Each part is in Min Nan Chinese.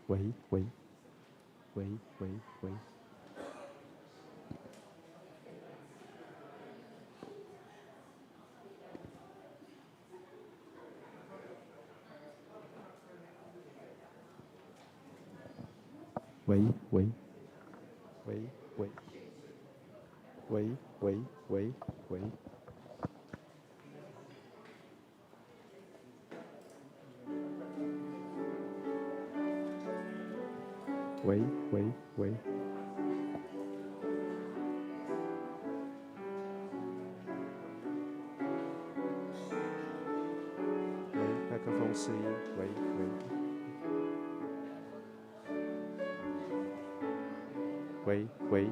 喂喂喂喂喂。喂喂喂喂喂喂喂喂。喂喂喂。喂，麥克風試音，喂喂。喂喂。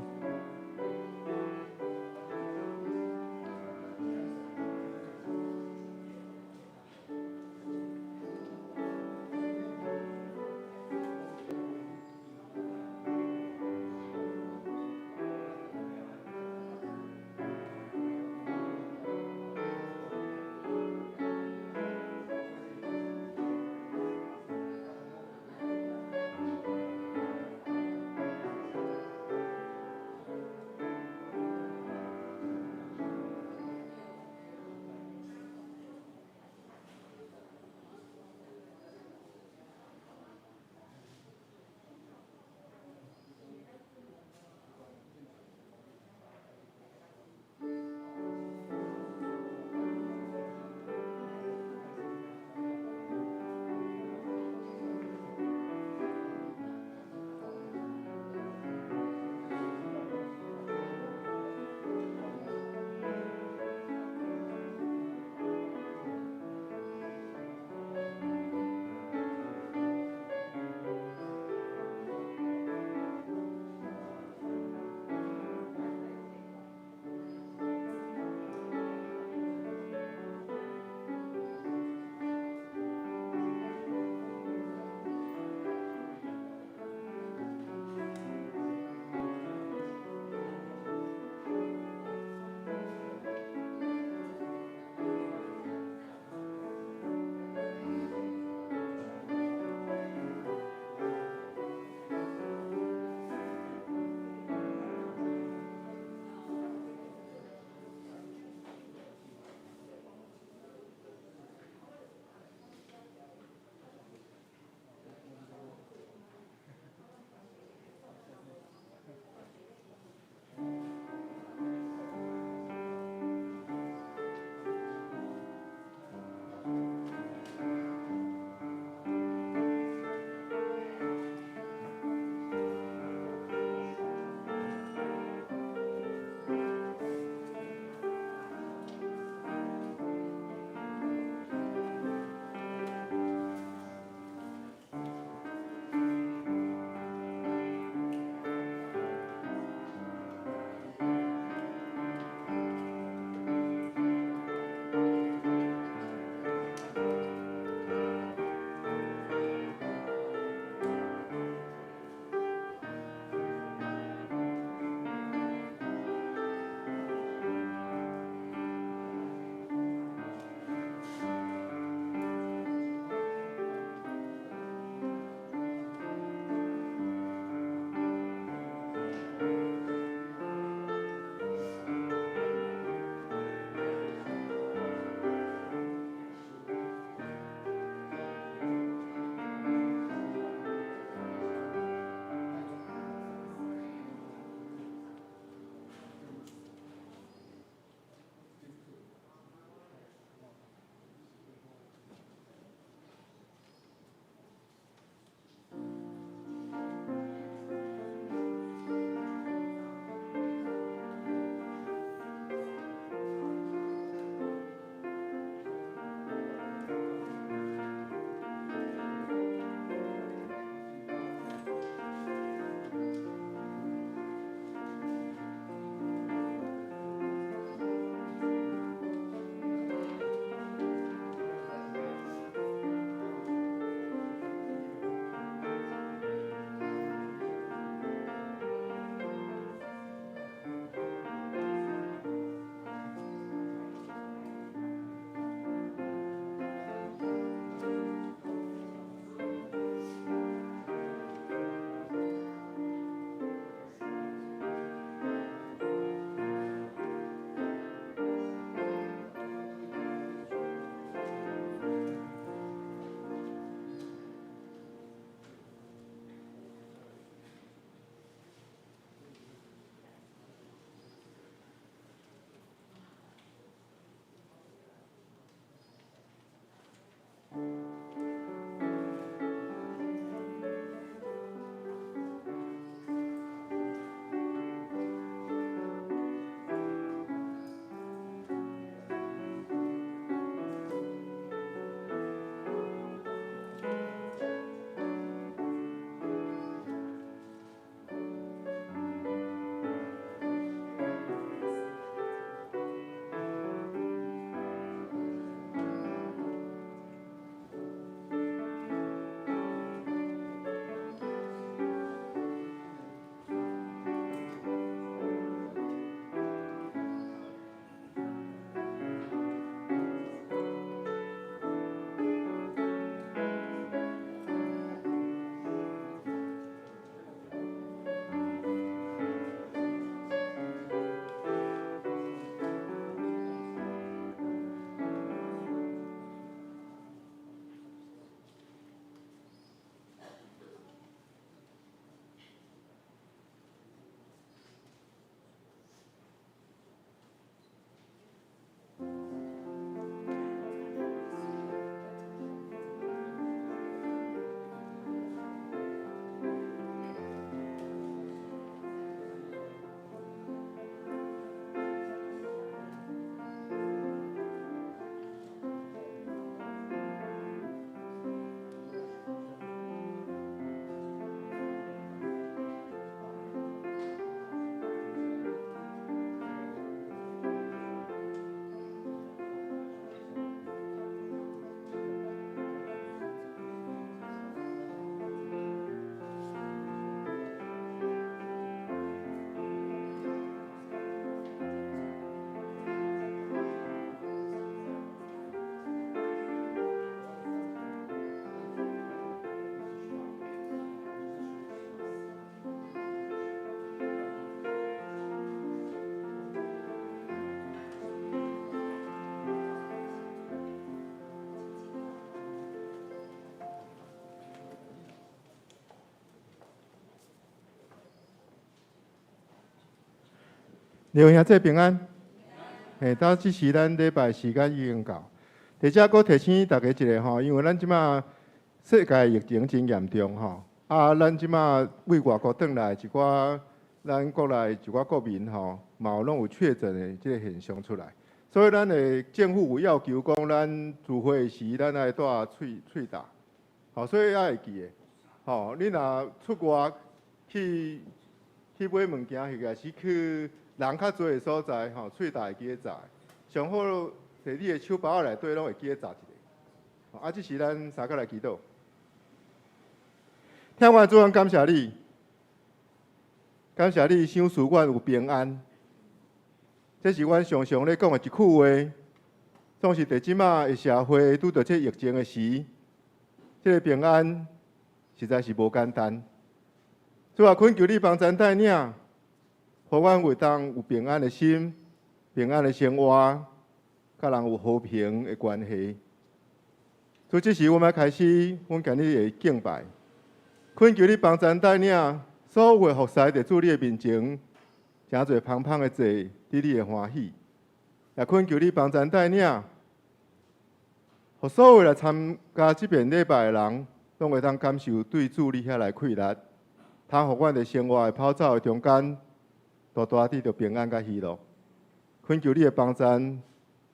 各位兄弟平安。嘿，到這時咱禮拜時間已經到，佇遮閣提醒大家一下吼，因為咱這馬世界疫情真嚴重吼，啊，咱這馬對外國轉來一寡咱國內一寡國民吼，嘛有攏有確診的這個現象出來，所以咱的政府有要求講，咱聚會時咱愛戴喙喙罩，吼，所以愛會記得，吼，你若出外去去買物件，或者是去人較濟的所在，吼，喙罩會記得罩。上好，佇你的手包仔內底攏會記得罩一下。啊，這時咱三個來祈禱。天父主，阮感謝你，感謝你賞賜阮有平安。這是阮常常咧講的一句話，總是佇這馬的社會拄著這疫情的時，這個平安實在是無簡單。主啊，懇求你幫贊帶領，予阮會當有平安的心、平安的生活，佮人有和平的關係。所以這時，阮欲開始，阮今日的敬拜，懇求你幫贊帶領所有的服侍佇主你的面前，誠濟芳芳的祭，得你的歡喜。也懇求你幫贊帶領，予所有來參加這遍禮拜的人，攏會當感受對主你遐來快樂，通予阮佇生活的跑走的中間，大大得著平安佮喜樂。懇求你的幫贊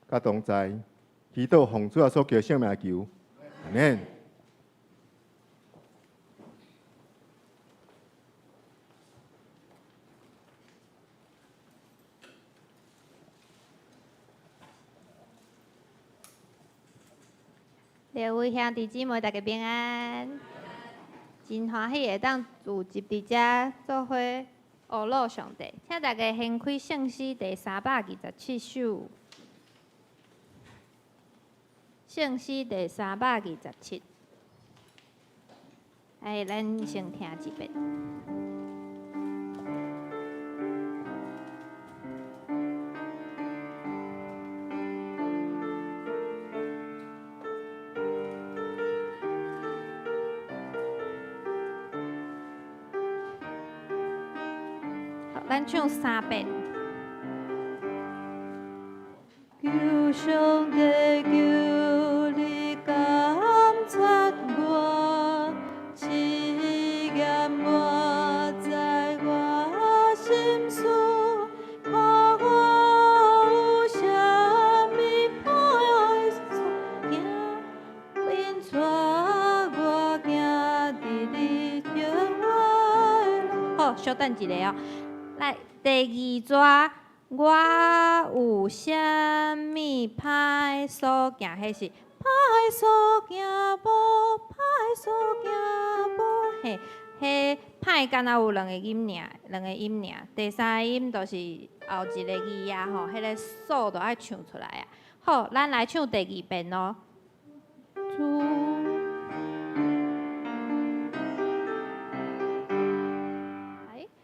佮同在，祈禱奉主耶穌基督聖名求，阿們。各位兄弟姊妹，大家平安。真歡喜會當聚集佇遮做伙學樂上帝，請大家掀開聖詩第327首。聖詩第三百二十七，哎，咱先聽一遍。好，咱唱三遍。求上帝，求你監察我，試驗我，知我心思，看我有啥物歹所行，引帶我行佇你正的路。好，稍等一下哦。來，第二逝，我有啥物歹所行？彼是歹所行無，歹所行無。嘿，彼歹敢若有兩個音爾，兩個音爾。第三個音就是後一個字啊，吼，彼個所就愛唱出來啊。好，咱來唱第二遍咯。主。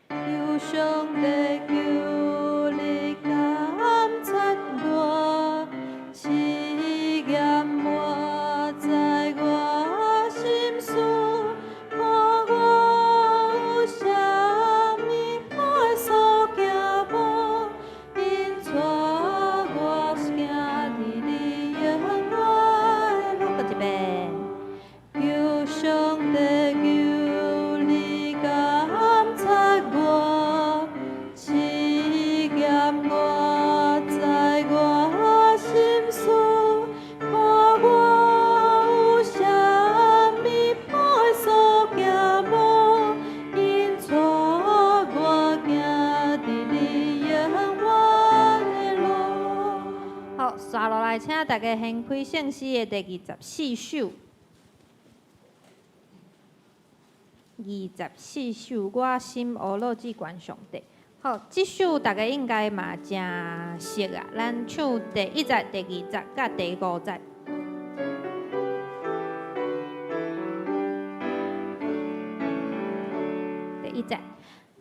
求上帝，求你監察我，試驗我，知我心思，看我有啥物歹所行無，引帶我行佇你永遠的路。閣一遍。求上帝，求你監察我，試驗我，知我心思，看我有啥物歹所行無，引帶我行佇你永遠的路。好，紲落來，請大家掀開聖詩的第二十四首。二十四首，我心呵咾至懸上帝。好，這首大家應該嘛誠熟啊。咱唱第一節、第二節佮第五節。第一節。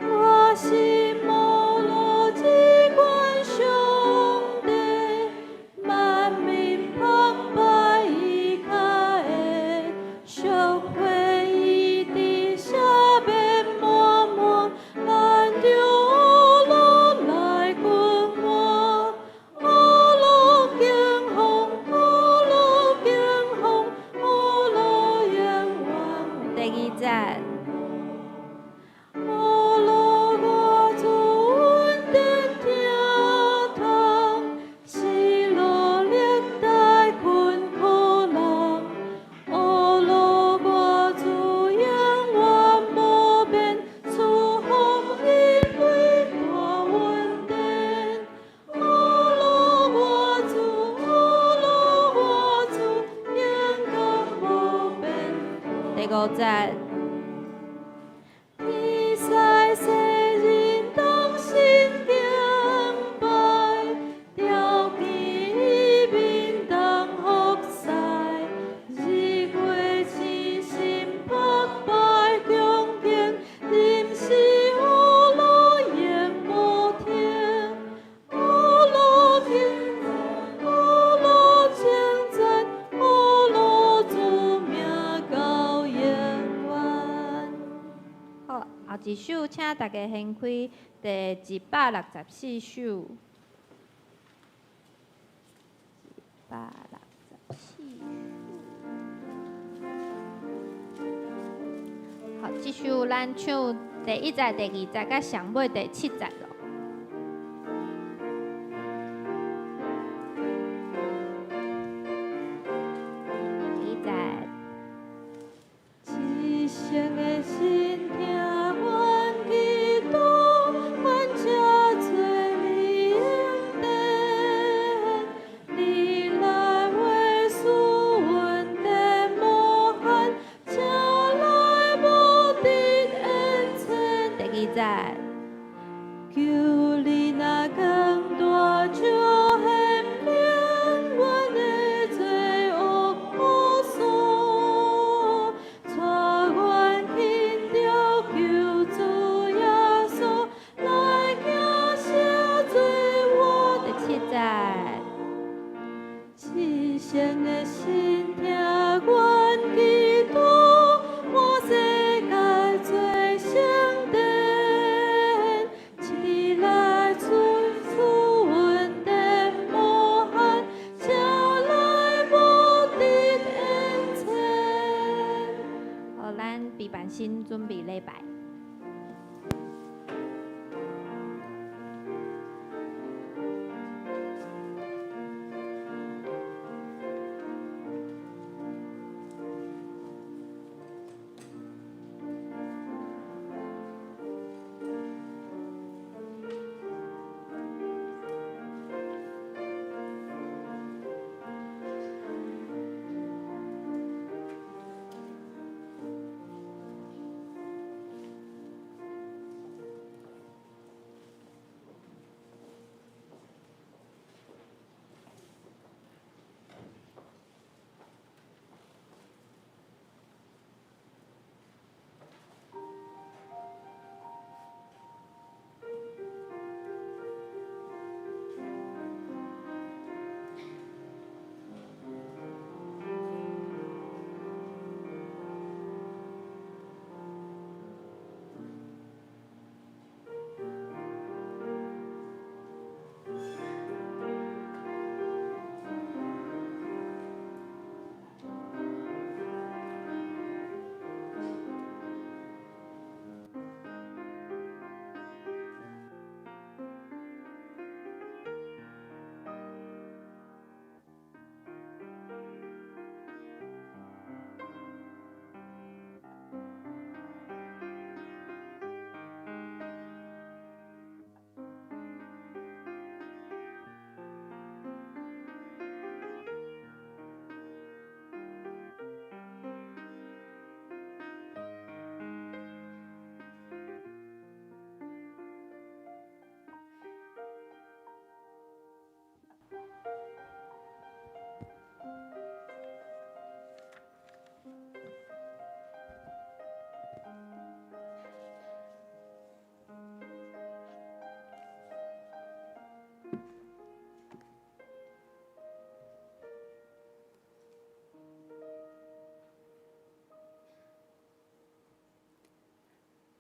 我心呵咾至懸上帝，萬民澎拜伊跤的屬血伊佇赦免滿滿，咱著呵咾來敬第五節。天使世人同心敬拜，朝見伊面同服侍，日月星心膜拜恭敬，任是烏魯永無停，烏魯敬，烏魯稱讚，烏魯主名到永遠。好，後一首，請大家掀開第164首。164。好，這首咱唱第一節、第二節，佮上尾第七節咯。第一節。至聖的心疼阮基督，阮這做你恩典，你來為賜恩典無限，這來無得延伸。第二節。求你若更大就顯明阮的罪惡無數，帶阮緊著救主耶穌來行赦罪我。第七節。至聖的心疼阮基督，滿世界做聖殿，一來賜恩典無限，這來無得延伸。好，咱備辦心準備禮拜。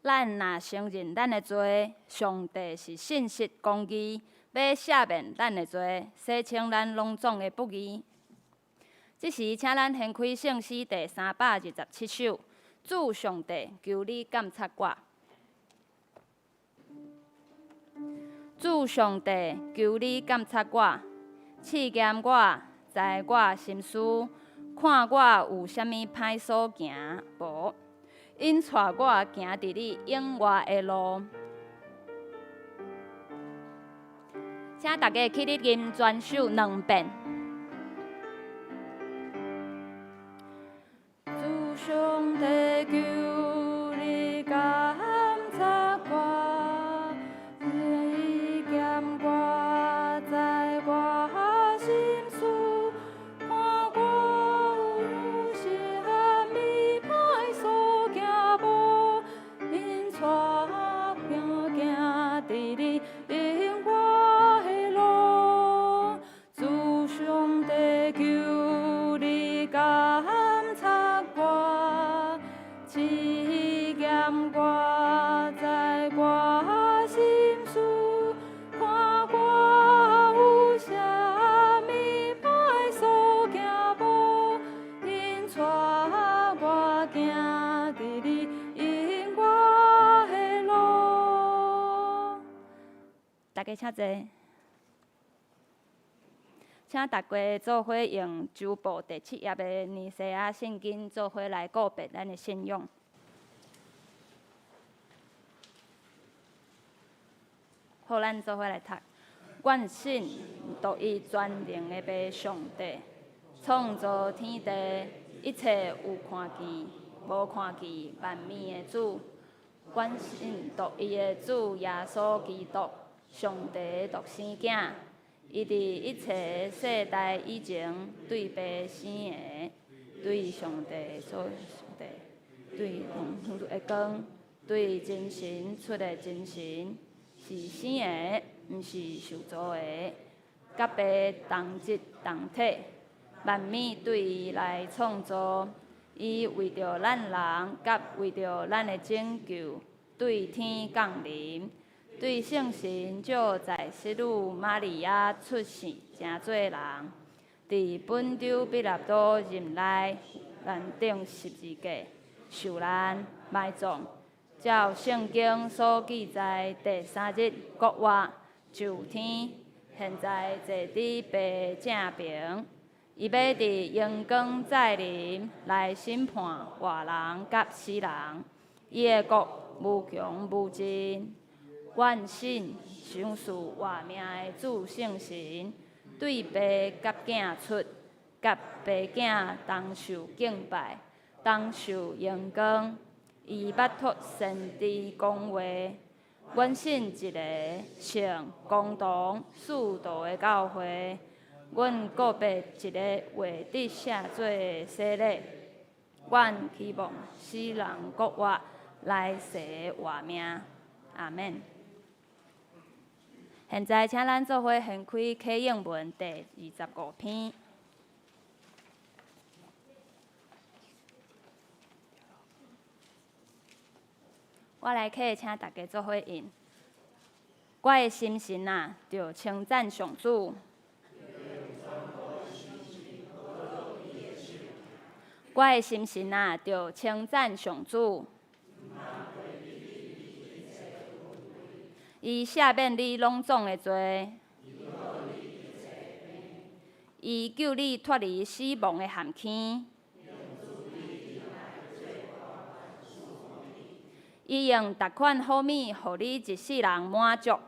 咱若承認咱的罪，上帝是信實公義，欲赦免咱的罪，洗清咱攏總的不義。這時，請咱掀開聖詩第327首，主上帝，求你鑒察我。主上帝，求你鑒察我，試驗我，知我心思，看我有啥物歹所行無，引帶我行佇你永活的路。請大家起立吟全首兩遍。主上帝。求你監察我，試驗我，知我心思，看我有啥物歹所行無，引帶我行佇你永活的路。主上帝求你監察我，試驗我，知我心思，看我有啥物歹所行無，引帶我行佇你永活的路。大家請坐。請大家做伙用周報第七頁的尼西亞信經做伙來告別咱的信仰。好，咱做伙來讀。阮信獨一全能的父上帝，創造天地一切有看見、無看見萬物的主。阮信獨一的主耶穌基督，上帝的獨生囝。伊佇一切世代以前對父生的，對上帝所上帝，對萬有的光，對真神出的真神，是生的，毋是受造的，佮父同質同體，萬物對伊來創造。伊為著咱人，佮為著咱的拯救，對天降臨。對聖神藉在洗女瑪利亞出世，成做人，佇本丟彼拉多任內，懸釘十字架，受難、埋葬，照聖經所記載，第三日復活，上天，現在坐佇父正爿，伊欲佇榮光再臨來審判活人佮死人，伊的國無窮無盡。阮信賞賜活命的主聖神，對父佮囝出，佮父囝同受敬拜，同受榮光。伊捌託先知講話。阮信一個聖公同使徒的教會。阮告別一个未得赦罪的洗禮。阮期望死人復活，來世活命。阿們。現在請咱做伙掀開啟應文第25篇。我來啟，請大家做伙吟。我的心神啊，著稱讚上主。我的心神啊，著稱讚上主。伊赦免你攏總的罪，伊救你脫離死亡的陷坑，伊用逐款好物，予你一世人滿足。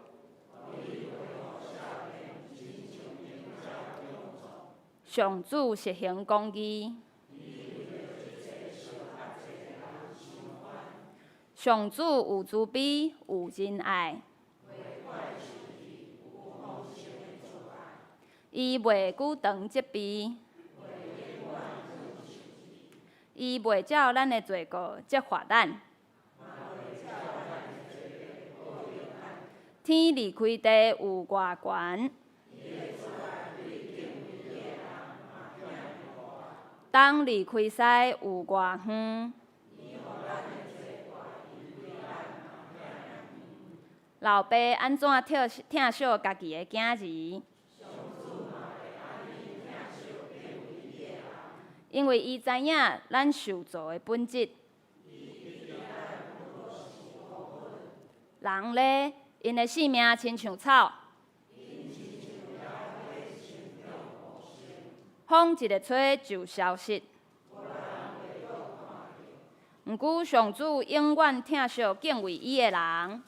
上主實行公義。上主有慈悲，有仁愛。伊袂久長責備，伊袂照咱的罪過責罰咱。天離開地有偌懸，東離開西有偌遠。老爸按怎疼惜家己的囝兒？因為伊知影咱受造的本質。人咧，𪜶的性命親像草，風一个吹就消失。毋過上主永遠疼惜敬畏伊的人，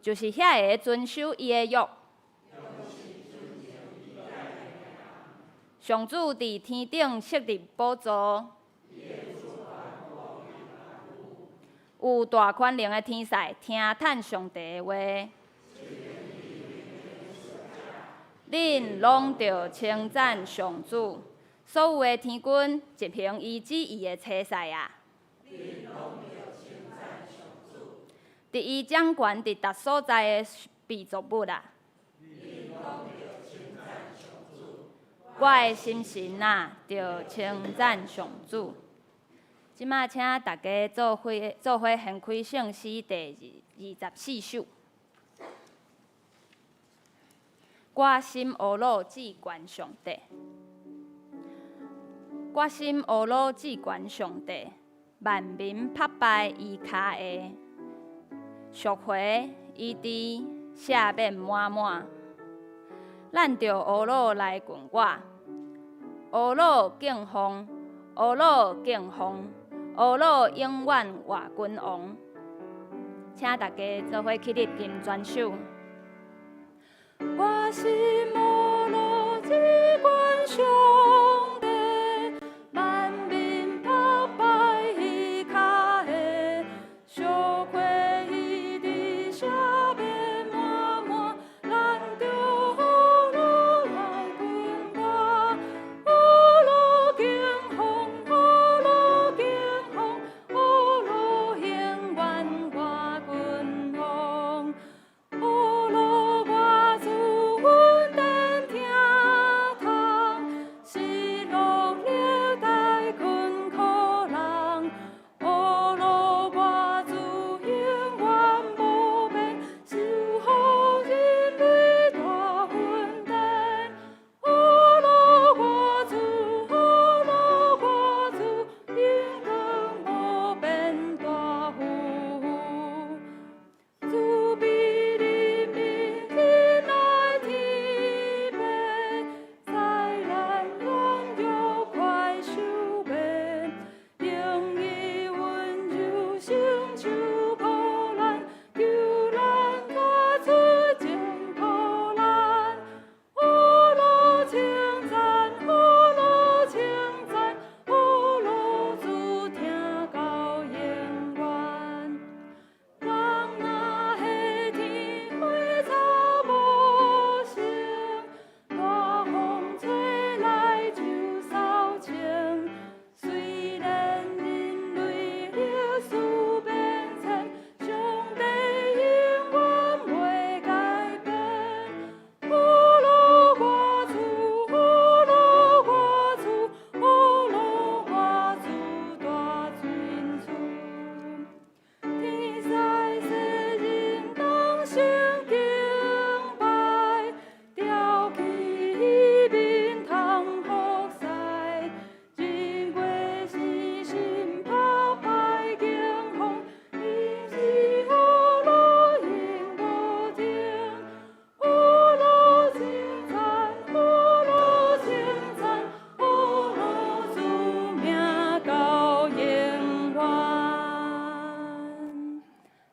就是遐个遵守伊的約。上主佇天頂設立寶座，有大權能的天使聽嘆上帝的話。恁攏著稱讚上主，所有的天軍執行伊旨意的差使啊！佇伊掌權佇逐所在的被造物啊！我的心神啊，著稱讚上主。這馬請大家做伙做伙掀開聖詩第24首。我心呵咾至懸上帝，我心呵咾至懸上帝，萬民拍拜伊跤下，贖回醫治，赦免滿滿。咱著呵咾來近我，呵咾敬奉，呵咾敬奉，呵咾永遠活君王。請大家做伙起立吟全首。我心呵咾至懸上帝，萬民拍拜伊跤下，贖回醫治赦免滿滿，咱著呵咾來近我，呵咾敬奉，呵咾敬奉，呵咾永遠活君王，呵咾我主恩典聽通，失落虐待困苦人，呵咾我主永遠無變，賜予人類大恩典。呵咾我主，呵咾我主，永遠無變大福。慈悲憐憫仁愛天父，災難軟弱快受免，用伊溫柔承受苦難，救咱脫出眾苦難。呵咾稱讚，呵咾稱讚，呵咾主聽到永遠。人若下天花草無成，大風吹來就掃清。雖然人類歷史變遷，上帝永遠袂改變。呵咾我主，呵咾我主，呵咾我主大尊主。天使世人同聲敬拜，調起面通服侍，日月星星拍拜敬奉，伊是呵咾永無停。呵咾稱讚，呵咾稱讚，呵咾主名到永遠。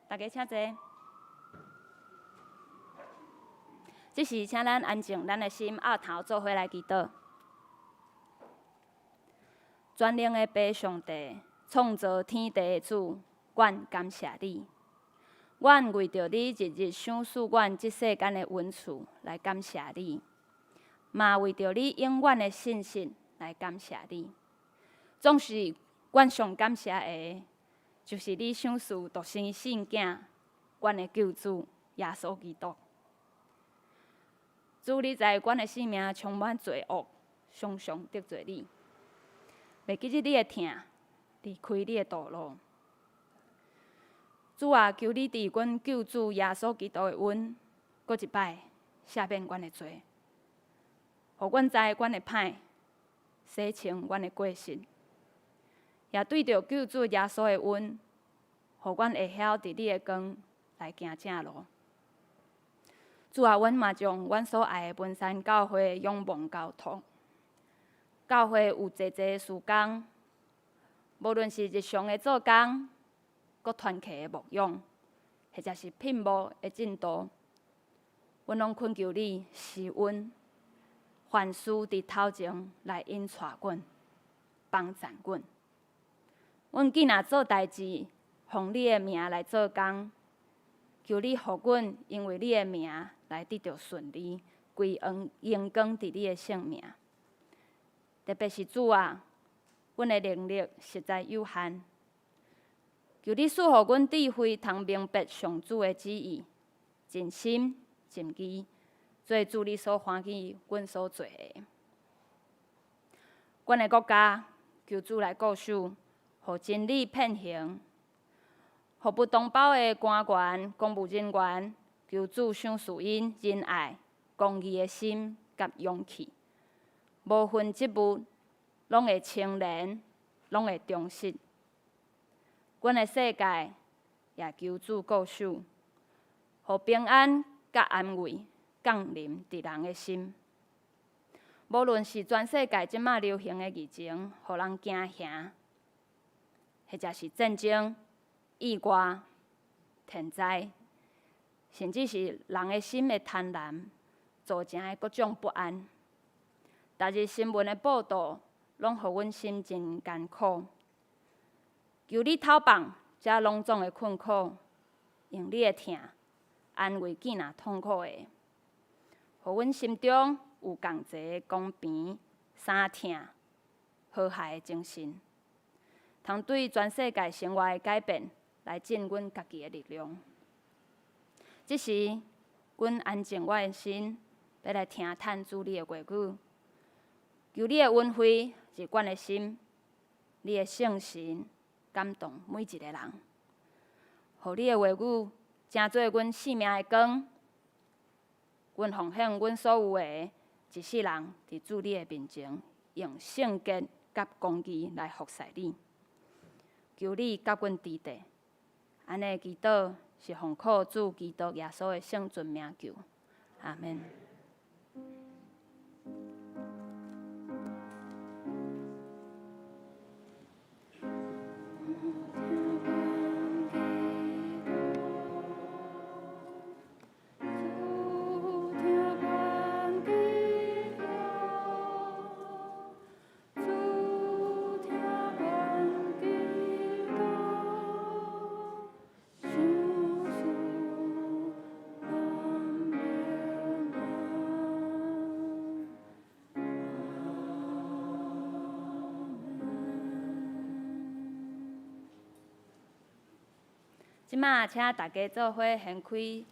大家請坐。這時，請咱安靜咱的心，僫頭做伙來祈禱。全能的父上帝，創造天地的主，阮感謝你。阮為著你日日賞賜阮這世間的恩賜來感謝你，嘛為著你永遠的信實來感謝你。總是阮上感謝的，就是你賞賜獨生聖囝，阮的救主耶穌基督。主，你知阮的生命充滿罪惡，常常得罪你，袂記得你的疼，離開你的道路。主啊，求你佇阮救主耶穌基督的恩，閣一擺赦免阮的罪，予阮知阮的歹，洗清阮的過失，也對著救主耶穌的恩，予阮會曉佇你的光來行正路。主啊，阮嘛將阮所愛的文山教會仰望交託。教會有濟濟事工，無論是日常的做工，閣團契的牧養，或者是聘牧的進度，阮攏懇求你施恩，凡事佇頭前來引帶阮，幫贊阮。阮囝若做代誌，奉你的名來做工，求你予阮因為你的名來得著順利，歸榮光佇你的聖名。特別是主啊，阮的能力實在有限，求你賜予阮智慧，通明白上主的旨意，盡心盡意做主你所歡喜阮所做的。阮的國家，求主來顧守，予真理遍行，予不同胞的官員、公務人員，求主賞賜𪜶仁愛、公義的心佮勇氣，無分職務，攏會清廉，攏會忠實。阮的世界也求主顧守，予平安佮安慰降臨佇人的心。無論是全世界這馬流行的疫情，予人驚嚇，或者是戰爭、意外、天災，甚至是人的心的貪婪造成的各種不安。逐日新聞的報導，攏予阮心真艱苦。求你透放這攏總的困苦，用你的疼安慰囝若痛苦的，予阮心中有仝齊公平、相疼、和諧的精神，通對全世界生活的改變來盡阮家己的力量。這時，阮安靜我的心，欲來聽嘆主你的話語，求你的恩惠入阮的心，你的聖神感動每一个人，予你的話語成做阮性命的光。阮奉獻阮所有的，一世人佇主你的面前，用聖潔佮公義來服侍你。求你佮阮佇佇，按呢祈禱是奉靠主基督耶穌的聖尊名求，阿們。這馬請大家做伙掀開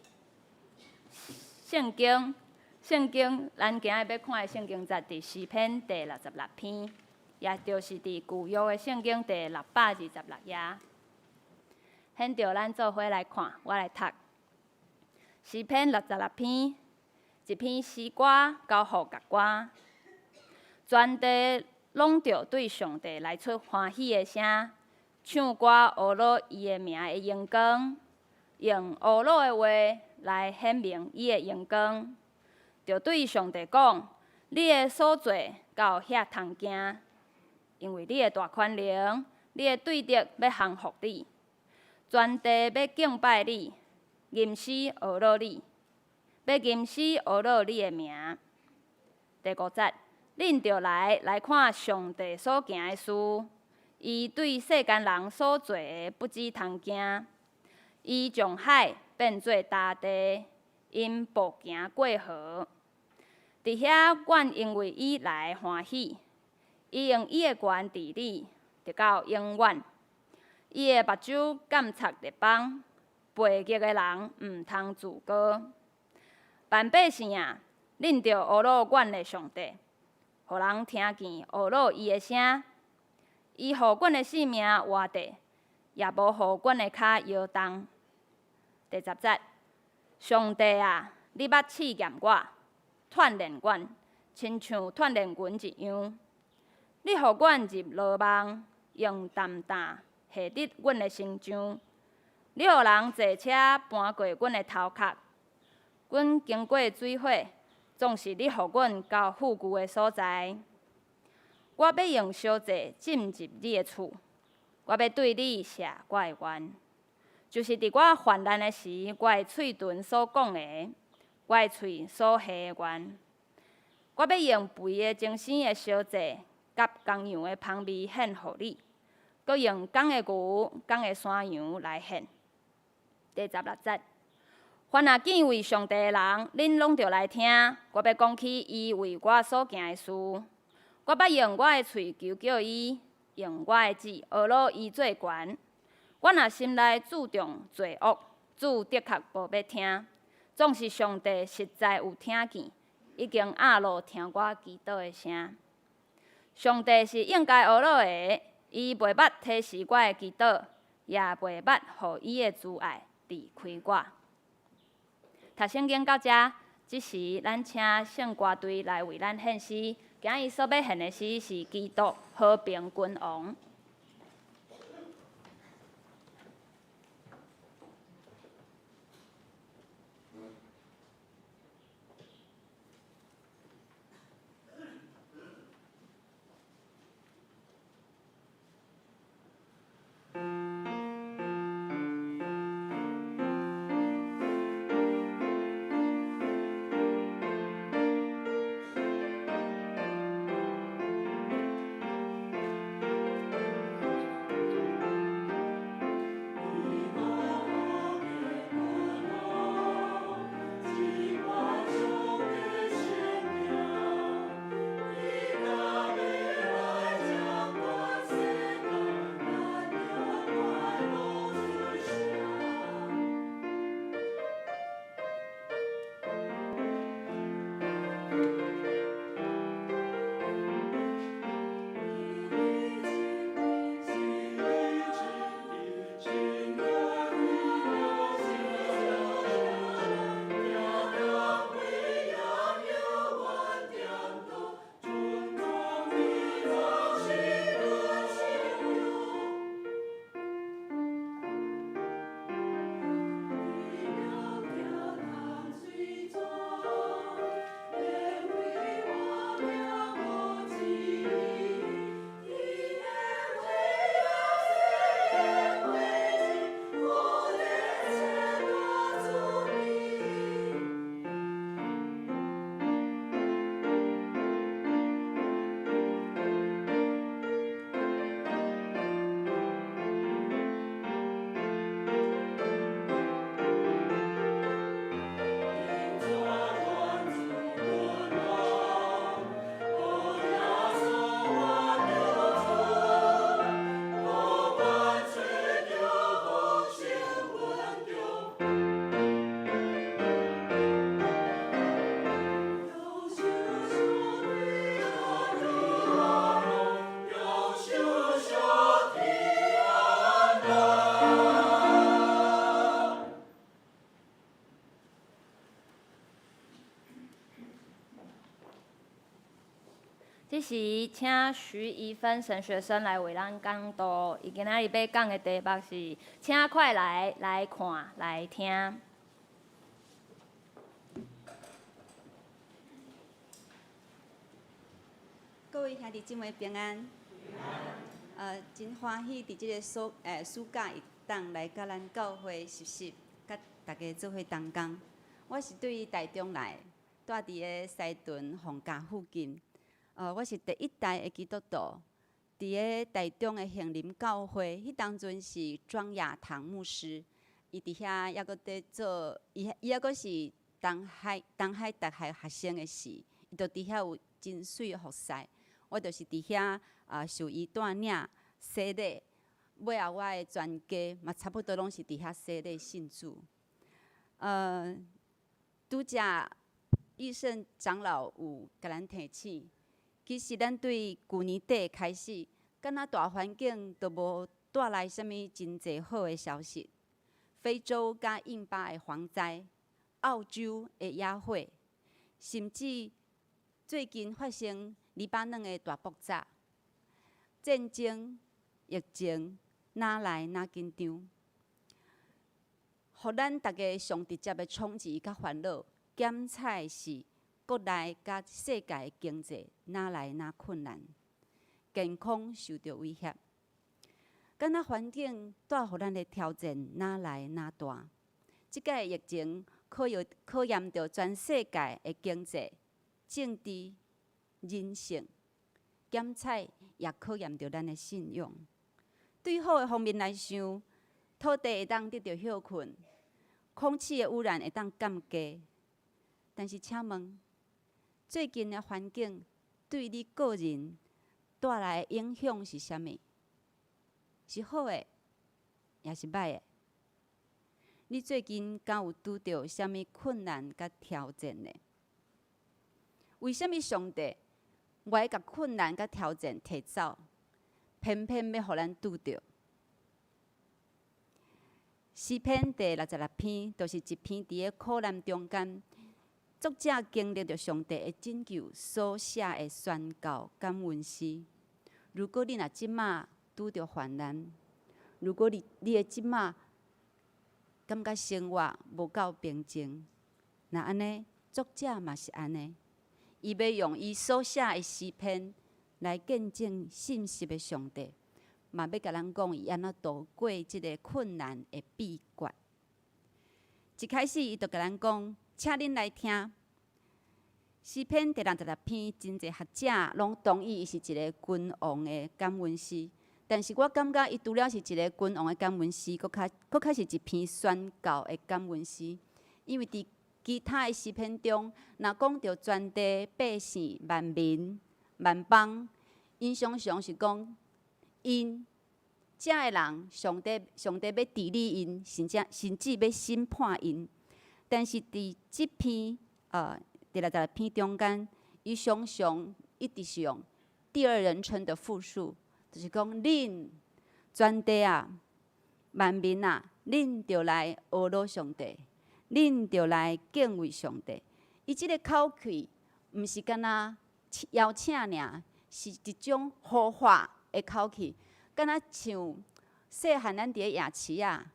聖經，聖經，咱今日欲看的聖經節佇詩篇第六十六篇，也就是佇舊約的聖經第626頁。現著咱做伙來看，我來讀詩篇六十六篇，一篇詩歌交予樂歌，全地攏著對上帝來出歡喜的聲。唱歌呵咾伊的名的榮光，用呵咾的話來顯明伊的榮光。著對上帝講：你的所做敢有遐通驚？因為你的大權能，你的對敵欲降服你，全地欲敬拜你，吟詩呵咾你，欲吟詩呵咾你的名。第五節，恁著來來看上帝所行的事。伊對世間人所做的不止通驚，伊將海變做乾地，𪜶步行過河。佇遐，阮因為伊來歡喜。伊用伊的權治理，直到永遠。伊的目睭監察列邦，悖逆的人毋通自高。萬百姓啊，恁著呵咾阮的上帝，予人聽見呵咾伊的聲。伊予阮的性命活著，也無予阮的跤搖動。第十節，上帝啊，你捌試驗我，鍛鍊阮，親像鍛鍊銀一樣。你予阮入羅網，用擔擔繫佇阮的身上。你予人坐車搬過阮的頭殼，阮經過水火，總是你予阮到富裕的所在。我欲用燒祭進入你的厝，我欲對你謝我的願，就是佇我患難的時，我的喙唇所講的，我的喙所許的願。我欲用肥的精生的燒祭，佮公羊的芳味獻予你，閣用公的牛、公的山羊來獻。第16節，凡若敬畏上帝的人，恁攏著來聽。我欲講起伊為我所行的事。我捌用我的喙求叫伊，用我的舌呵咾伊做懸。我若心內注重罪惡，主的確無欲聽。總是上帝實在有聽見，已經壓落聽我祈禱的聲。上帝是應該呵咾的，伊袂捌提示我的祈禱，也袂捌予伊的慈愛離開我。讀聖經到遮，這時咱請聖歌隊來為咱獻詩。今日所欲獻的詩是《基督和平君王》。這時，請徐怡芬神學生來為咱講道。伊今仔日欲講的題目是：請快來，來看，來聽。各位兄弟姊妹平安。真歡喜佇這个暑假會當來佮咱教會實習，佮大家做伙同工。我是對台中來，住佇个西屯洪家附近。我是第一代的基督徒，佇个台中的杏林教會，彼當陣是莊亞堂牧師，伊佇遐猶閣佇做，伊猶閣是東海大學學生的時，伊就佇遐有真媠的服侍。我就是佇遐受伊帶領洗禮，尾後我的全家嘛差不多攏是佇遐洗禮信主。拄才醫生長老有共咱提醒，其實咱對舊年底開始，敢若大環境都無帶來啥物真濟好的消息。非洲佮印巴的蝗災，澳洲的野火，甚至最近發生黎巴嫩的大爆炸，戰爭、疫情，哪來哪緊張，予咱逐家上直接的衝擊佮煩惱，檢採是國內佮世界的經濟哪來哪困難，健康受著威脅，敢若環境帶予咱的挑戰哪來哪大。這擺疫情考驗著全世界的經濟、政治、人性，檢採也考驗著咱的信仰。對好的方面來想，土地會當得著歇睏，空氣的污染會當減低。但是，請問，最近的環境對你個人帶來的影響是啥物？是好的，抑是䆀的？你最近敢有拄著啥物困難佮挑戰呢？為啥物上帝無愛共困難佮挑戰提走，偏偏欲予咱拄著？詩篇第六十六篇，就是一篇佇咧苦難中間，作者經歷著上帝的拯救所寫的宣告感恩詩。如果你若這馬拄著患難，如果你的這馬感覺生活無夠平靜，若按呢，作者嘛是按呢，伊欲用伊所寫的詩篇來見證信實的上帝，嘛欲共咱講伊按怎度過這个困難的秘訣。一開始伊就共咱講，請恁來聽詩篇第六十六篇，真濟學者攏同意伊是一个君王的感恩詩。但是我感覺伊除了是一个君王的感恩詩，閣較閣較是一篇宣告的感恩詩。因為佇其他的詩篇中，若講著全地百姓、萬民、萬邦，𪜶常常是講𪜶遮的人，上帝上帝欲治理𪜶，甚至甚至欲審判𪜶。但是佇這篇第六十六篇中間，伊常常一直是用第二人稱的複數。就是講，恁全地啊，萬民啊，恁著來呵咾上帝，恁著來敬畏上帝。伊這个口氣，毋是干焦邀請爾，是一種呼喚的口氣，敢若像細漢咱佇咧夜市仔，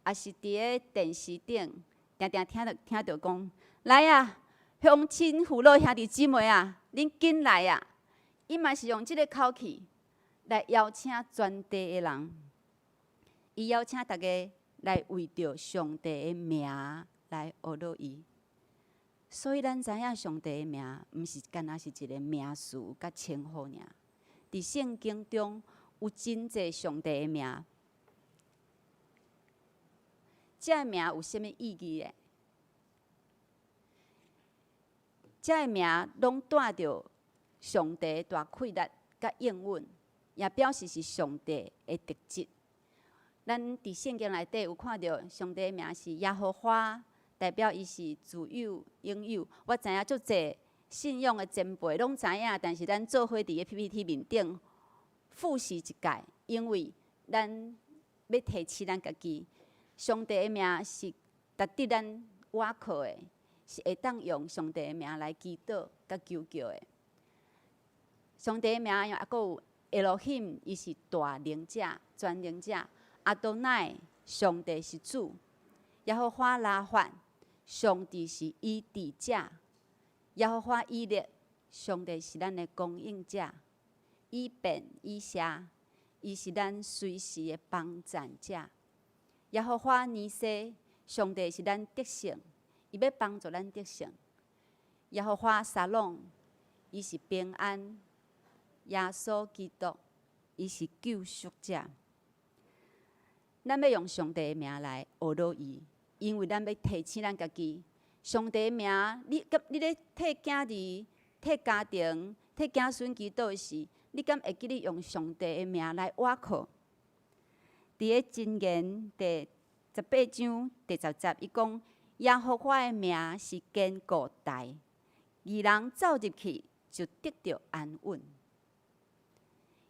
抑是佇咧電視頂，定定聽著聽著講，來啊，鄉親父老兄弟姊妹啊，恁緊來啊！伊嘛是用這个口氣來邀請全地的人，伊邀請逐家來為著上帝的名來呵咾伊。所以咱知影上帝的名，毋是干焦是一个名詞佮稱呼爾。佇聖經中有真濟上帝的名，這个名有啥物意義的？這个名攏帶著上帝大氣力佮應允。也表示是上帝的特質。咱佇聖經內底有看著上帝的名是耶和華，代表伊是自有永有。我知影足濟信仰的前輩攏知影，但是咱做伙佇个 PPT 面頂複習一擺，因為咱欲提醒咱家己，上帝的名是值得咱倚靠的，是會當用上帝的名來祈禱佮求告的。上帝的名猶閣有。Elohim，伊是大能者、全能者；阿多乃，上帝是主；耶和華拉法，上帝是醫治者；耶和華以勒，上帝是咱的供應者；以便以謝，伊是咱隨時的幫贊者；耶和華尼西，上帝是咱得勝，伊欲幫助咱得勝；耶和華沙龍，伊是平安。耶穌基督，伊是救贖者。咱欲用上帝的名來呵咾伊，因為咱欲提醒咱家己，上帝的名，你你咧替囝兒、替家庭、替子孫祈禱時，你敢會記得用上帝的名來倚靠？佇个箴言第十八章第十節，伊講：耶和華的名是堅固台，義人走入去就得著安穩。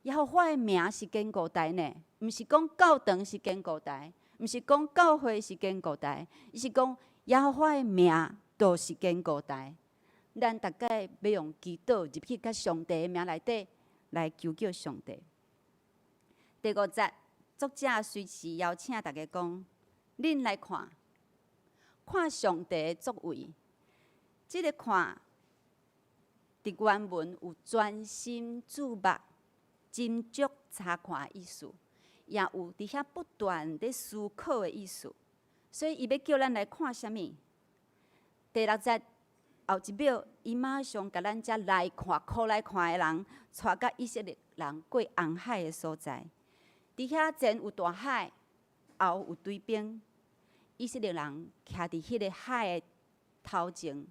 耶和華的名是堅固台呢，毋是講教堂是堅固台，毋是講教會是堅固台，伊是講耶和華的名就是堅固台。咱逐家欲用祈禱入去佮上帝的名內底來求叫上帝。第五節，作者隨時邀請大家講：恁來看，看上帝的作為。這个看，佇原文有專心注目、斟酌查看的意思，也有佇遐不斷咧思考的意思。所以，伊欲叫咱來看啥物？第六節後一秒，伊馬上共咱遮來看、苦來看的人，帶佮以色列人過紅海的所在。佇遐前有大海，後有追兵。以色列人徛佇彼个海的頭前，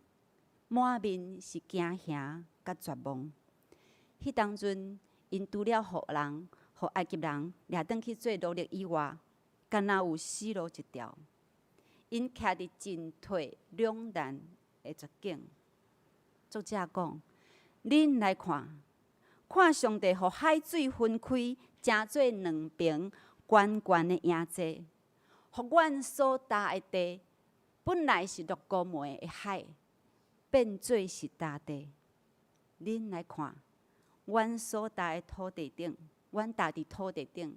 滿面是驚嚇佮絕望。彼當陣，𪜶除了予人、予埃及人掠轉去做奴隸以外，敢若有死路一條。𪜶徛佇進退兩難的絕境。作者講：恁來看，看上帝予海水分開，成做兩爿懸懸的營地，予阮所踏的地，本來是落膏糜的海，變做是乾地。恁來看，阮所踏的土地頂，阮踏佇土地頂，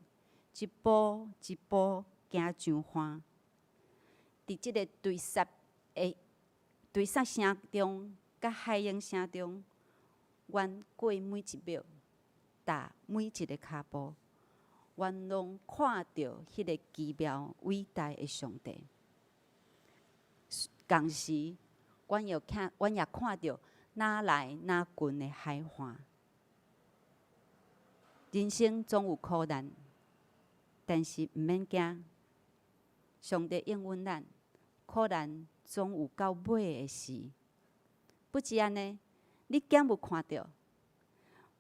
一步一步行上岸。佇這个追殺的追殺聲中，佮海湧聲中，阮過每一秒，踏每一个跤步，阮攏看著彼个奇妙偉大的上帝。仝時，阮又看，阮也看著哪來哪近的海岸。人生總有苦難，但是毋免驚，上帝應允咱，苦難總有到尾的時。不止按呢，你敢有看著？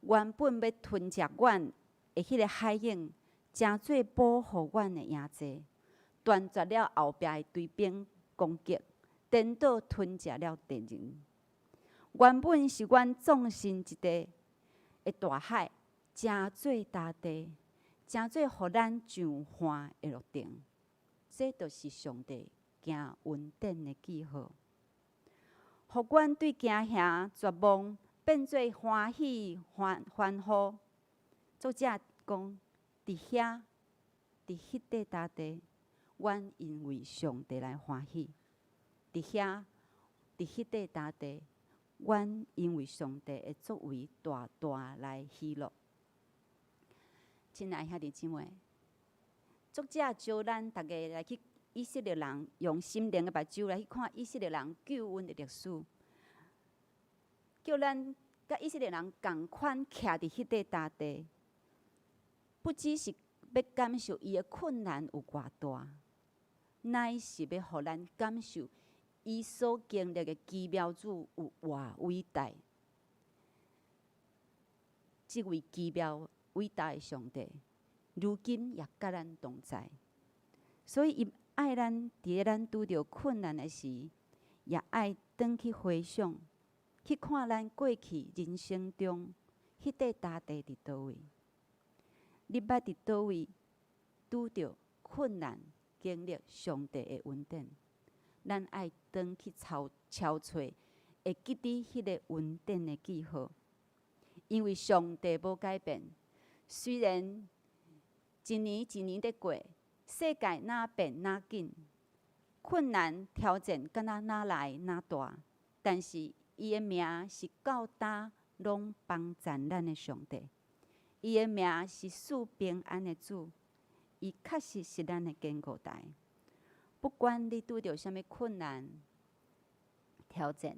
原本欲吞食阮的彼个海湧，成做保護阮的營地，斷絕了後壁的追兵攻擊，顛倒吞食了敵人。原本是阮葬身之地的大海，成做乾地，成做予咱上岸的路程。這就是上帝行恩典的記號，予阮對驚嚇絕望變做歡喜歡歡呼。作者講，佇遐，佇彼塊大地，阮因為上帝來歡喜；佇遐，佇彼塊大地，阮因為上帝的作為大大來喜樂。親愛兄弟姊妹，作者招咱逐家來去以色列人用心靈的目睭來去看以色列人救恩的歷史，叫咱佮以色列人仝款徛佇彼塊大地，不只是欲感受伊的困難有偌大，乃是欲予咱感受伊所經歷的奇妙主有偌偉大。這位奇妙偉大的上帝，如今也佮咱同在，所以伊愛咱佇咧咱拄著困難的時，也愛轉去回想，去看咱過去人生中彼塊大地佇佗位。你捌佇佗位拄著困難，經歷上帝的恩典，咱愛轉去抄抄揣，會記得彼个恩典的記號，因為上帝無改變。雖然一年一年咧過，世界若變若緊，困難挑戰敢若若來若大，但是伊的名是到今攏幫贊咱的上帝，伊的名是賜平安的主，伊確實是咱的堅固台。不管你拄著啥物困難挑戰，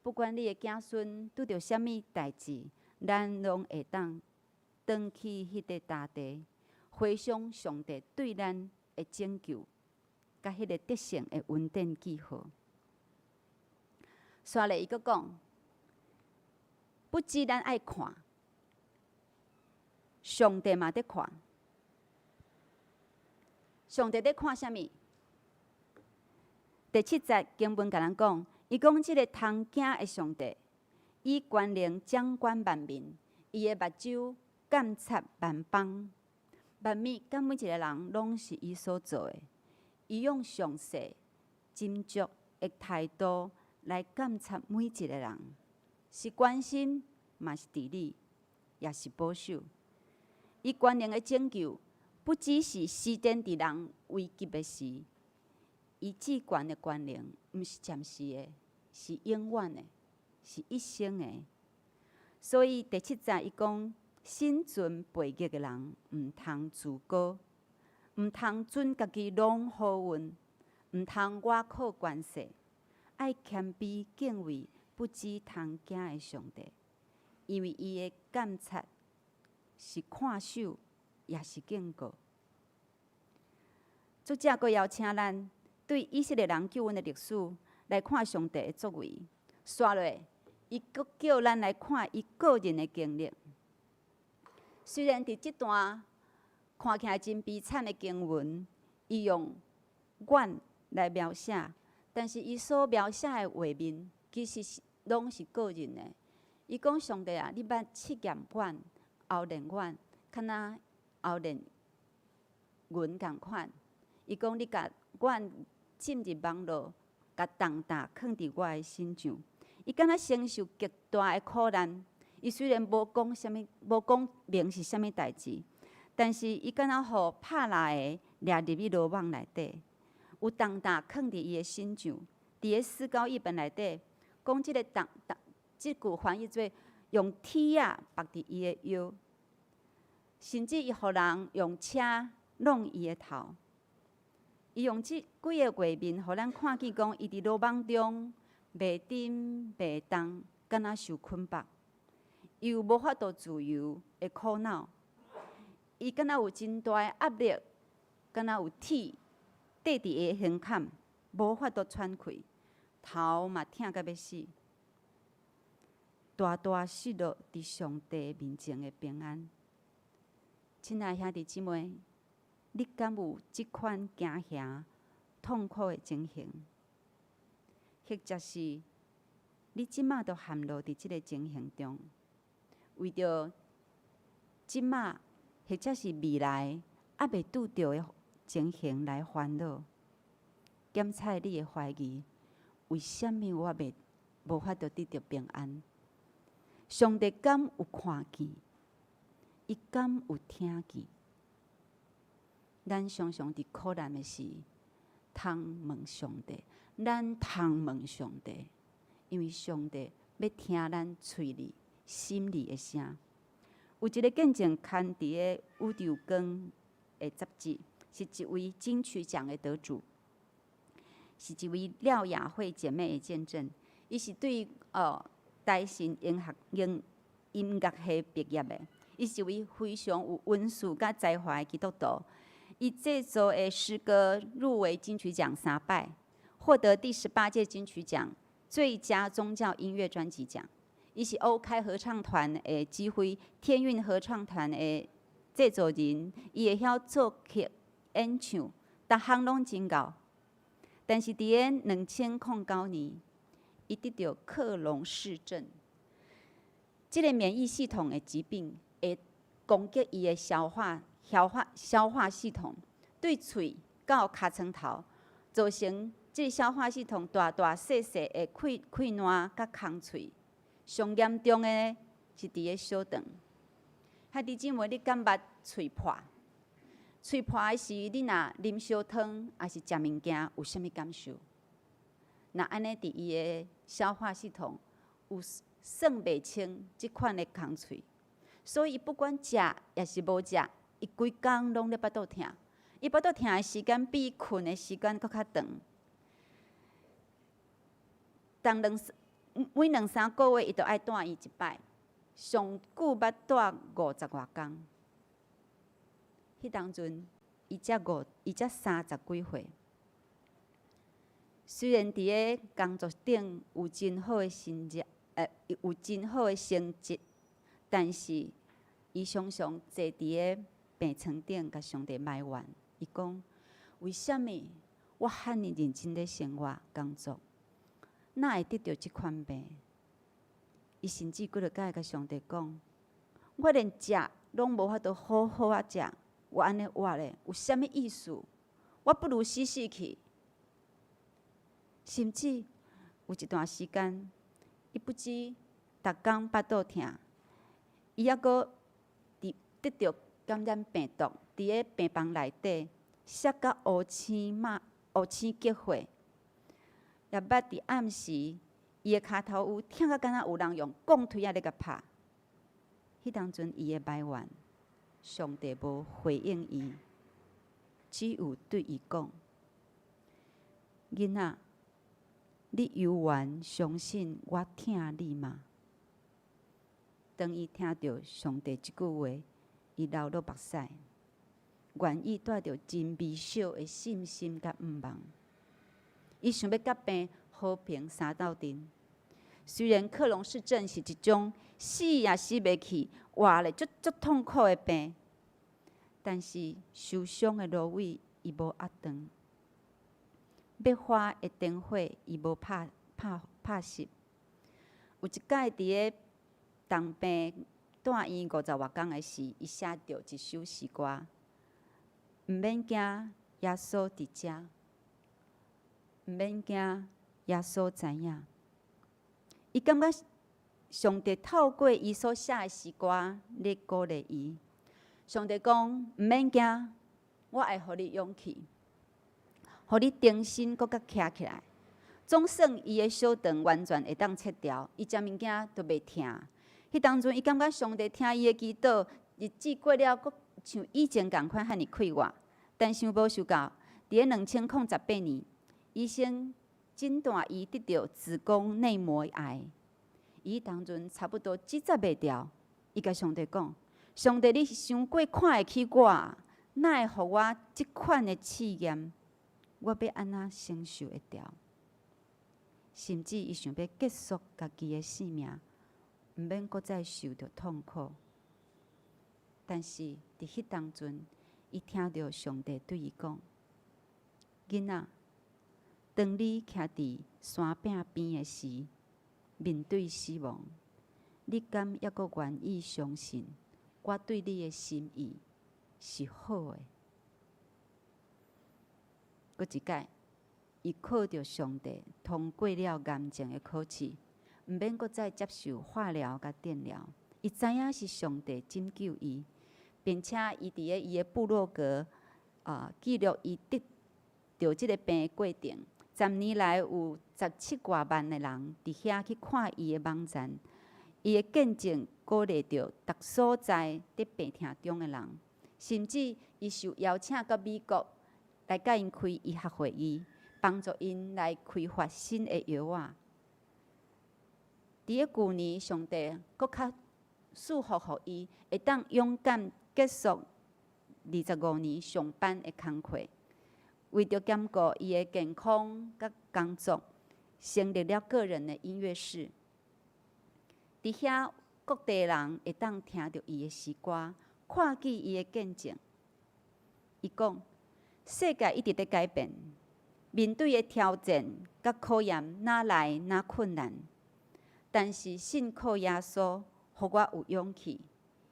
不管你的子孫拄著啥物代誌，咱攏會當轉去彼塊大地，回想上帝對咱的拯救，佮彼个得勝的恩典記號。煞落伊閣講，不止咱愛看，上帝嘛佇看。上帝佇看啥物？第七節經文共咱講，伊講這个通驚的上帝，以權能掌管萬民，伊的目睭監察萬邦，萬物佮每一個人攏是伊所造的。伊用詳細斟酌的態度來監察每一個人，是關心，嘛是治理，也是保守。伊權能的拯救，不只是施展佇人危急的時，伊至懸的權能，毋是暫時的，是永遠的，是一生的。所以第七節伊講，心存悖逆的人，毋通自高，毋通準家己攏好運，毋通倚靠權勢，愛謙卑敬畏不止通驚的上帝，因為伊的監察是看守，也是警告。作者閣邀請咱對以色列人救恩的歷史來看上帝的作為。紲落，伊閣叫咱來看伊個人的經歷。雖然佇這段看起來真悲慘的經文，伊用阮來描寫，但是伊所描寫的畫面，其實是攏是個人的。伊講上帝啊，你捌試驗阮、熬煉阮，敢若熬煉銀仝款。伊講你共阮浸入網羅，共重擔囥佇我的身上。伊敢若承受極大的苦難。伊雖然無講啥物，無講明是啥物代誌，但是伊敢若予拍蠟的掠入去羅網內底，有重擔囥佇伊的身上。佇个思高譯本內底，講這个重擔，這句翻譯做用鐵仔縛佇伊的腰，甚至伊予人用車弄伊的頭。伊用這幾个畫面，予咱看見講，伊佇羅網中袂振袂動，敢若受捆綁，伊有無法度自由的苦惱。伊敢若有真大的壓力，敢若有鐵綴佇伊的胸坎，無法度喘氣，頭嘛疼甲欲死，大大失落佇上帝面前的平安。親愛兄弟姊妹，你敢有這款驚嚇、痛苦的情形？或者是你這馬都陷落佇這个情形中，為著這馬或者是未來猶未拄著的情形來煩惱，檢查你的懷疑，為啥物我袂無法度得著平安？上帝敢有看見？伊敢有聽見？咱常常佇苦難的時，通問上帝，咱通問上帝，因為上帝欲聽咱喙裡、心裡的聲。有一个見證刊佇个《宇宙光》的雜誌，是一位金曲獎的得主，是一位廖雅慧姐妹的見證。伊是對台新音樂系畢業的，伊是一位非常有恩賜佮才華的基督徒。伊製作的詩歌入圍金曲獎三擺，獲得第18屆金曲獎最佳宗教音樂專輯獎。伊是歐開合唱團的指揮，天韻合唱團的製作人。伊會曉作曲、演唱，逐項攏真𠢕。但是佇个2009年，伊得著克隆氏症，這个免疫系統的疾病會攻擊伊的消化系統，對喙到尻川頭，造成這个消化系統大大細細的潰爛佮空喙。上嚴重的是佇个小腸。兄弟姊妹，你敢捌喙破？喙破的時，你若啉燒湯，抑是食物件，有啥物感受？若按呢，佇伊的消化系統有算袂清這款的空喙，所以不管食抑是無食，伊規工攏咧腹肚疼。伊腹肚疼的時間比伊睏的時間閣較長。當每兩三個月，伊就愛蹛院一擺，上久捌蹛50外工。彼當陣，伊才30幾歲。雖然佇个工作頂有真好的薪資，有真好的成績，但是伊常常坐佇个病床頂，共上帝埋怨。伊講：為啥物我遐爾認真咧生活工作，哪會得著這款病？伊甚至幾落擺共上帝講：我連食攏無法度好好仔食，我按呢活咧有啥物意思？我不如死死去。甚至有一段時間，伊不止逐工腹肚疼，伊猶閣佇得著感染病毒，佇个病房內底摔甲烏青馬烏青結血，也捌佇暗時，伊的跤頭趺疼甲敢若有人用鋼錘仔咧共拍。彼當陣伊的埋怨，上帝無回應伊，只有對伊講：囡仔，你猶原相信我疼你嗎？當伊聽著上帝這句話，伊流落目屎，願意帶著真微小的信心佮向望。伊想欲佮病和平相鬥陣。雖然克隆氏症是一種死也死袂去、活咧足足痛苦的病，但是受傷的蘆葦伊無壓斷，欲花的燈火伊無拍拍拍熄。有一擺佇咧重病住院50外工的時，伊寫著一首詩歌：毋免驚，耶穌佇遮；毋免驚，耶穌知影。伊感覺上帝透過伊所寫的詩歌咧鼓勵伊。上帝講：毋免驚，我會予你勇氣，予你重新閣較徛起來。總算伊的小腸完全會當切掉，伊食物件都袂疼。彼當陣，伊感覺上帝聽伊的祈禱，日子過了，閣像以前仝款遐爾快活。但想無想到，佇咧2018年，醫生診斷伊得著子宮內膜癌。伊當陣差不多掙扎袂牢，伊共上帝講：上帝，你傷過看會起我，哪會予我這款的試驗？我欲按怎承受會牢？甚至伊想欲結束家己的性命，毋免閣再受著痛苦。但是佇彼當陣，伊聽著上帝對伊講：囡仔，當你徛佇山壁邊的時，面對死亡，你敢猶閣願意相信我對你的心意是好的？閣一擺，伊靠著上帝通過了癌症的考試，毋免閣再接受化療佮電療。伊知影是上帝拯救伊，並且伊佇咧伊的部落格啊記錄伊得著這个病的過程。10年來有17外萬的人佇遐去看伊的網站，伊的見證鼓勵著逐所在佇病痛中的人，甚至伊受邀請到美國來佮𪜶開醫學會議，幫助𪜶來開發新的藥仔。佇咧舊年，上帝閣較賜福予伊，會當勇敢結束25年上班的工課，為著兼顧伊的健康佮工作，成立了個人的音樂室。佇遐各地人會當聽著伊的詩歌，看見伊的見證。伊講：世界一直佇改變，面對的挑戰佮考驗，若來若困難。但是信靠耶穌，予我有勇氣，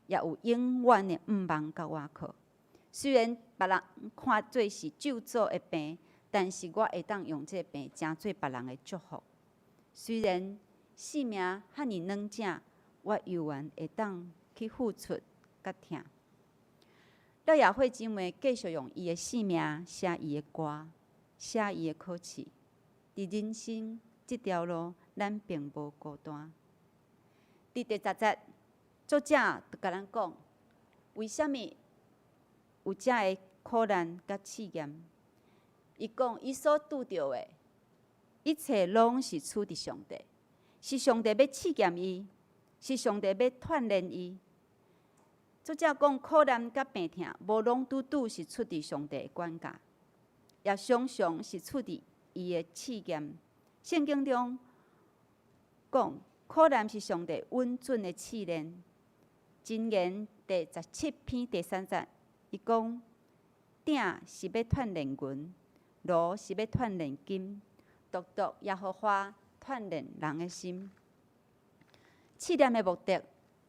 也有永遠的向望佮倚靠。雖然別人看做是咒詛的病，但是我會當用這个病成做別人的祝福。雖然性命遐爾軟正，我猶原會當去付出佮疼。廖雅慧姊妹繼續用伊的性命寫伊的歌，寫伊的考試。佇人生這條路，咱並無孤單。佇第10節，作者就共咱講，為啥物有遮的苦難佮試驗？伊講，伊所拄著的，一切攏是出佇上帝，是上帝欲試驗伊，是上帝欲鍛鍊伊。作者講，苦難佮病痛，無攏拄拄是出佇上帝的管教，也常常是出佇伊的試驗。聖經中講，苦難是上帝穩準的試煉。箴言第17篇第3節，伊講：鼎是欲鍛煉銀，爐是欲鍛煉金，獨獨耶和華鍛煉人的心。試煉的目的，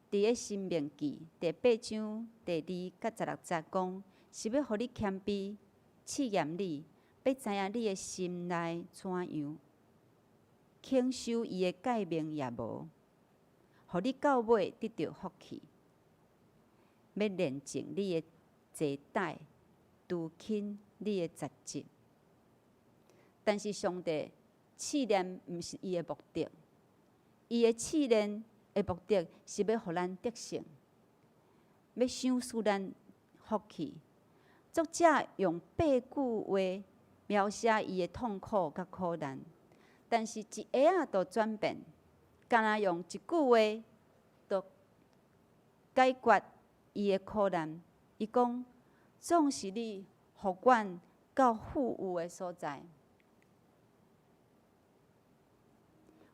佇咧申命記第8章第2佮16節講，是欲予你謙卑，試驗你，欲知影你的心內怎樣，肯守伊的誡命抑無，予你到尾得著福氣。欲煉淨你的鞋帶，除輕你的雜質。但是上帝試煉毋是伊的目的，伊的試煉的目的是欲予咱得勝，欲賞賜咱福氣。作者用八句話描寫伊的痛苦佮苦難，但是一下仔就轉變，敢若用一句話就解決伊的苦難。伊講：總是你予阮到富裕的所在。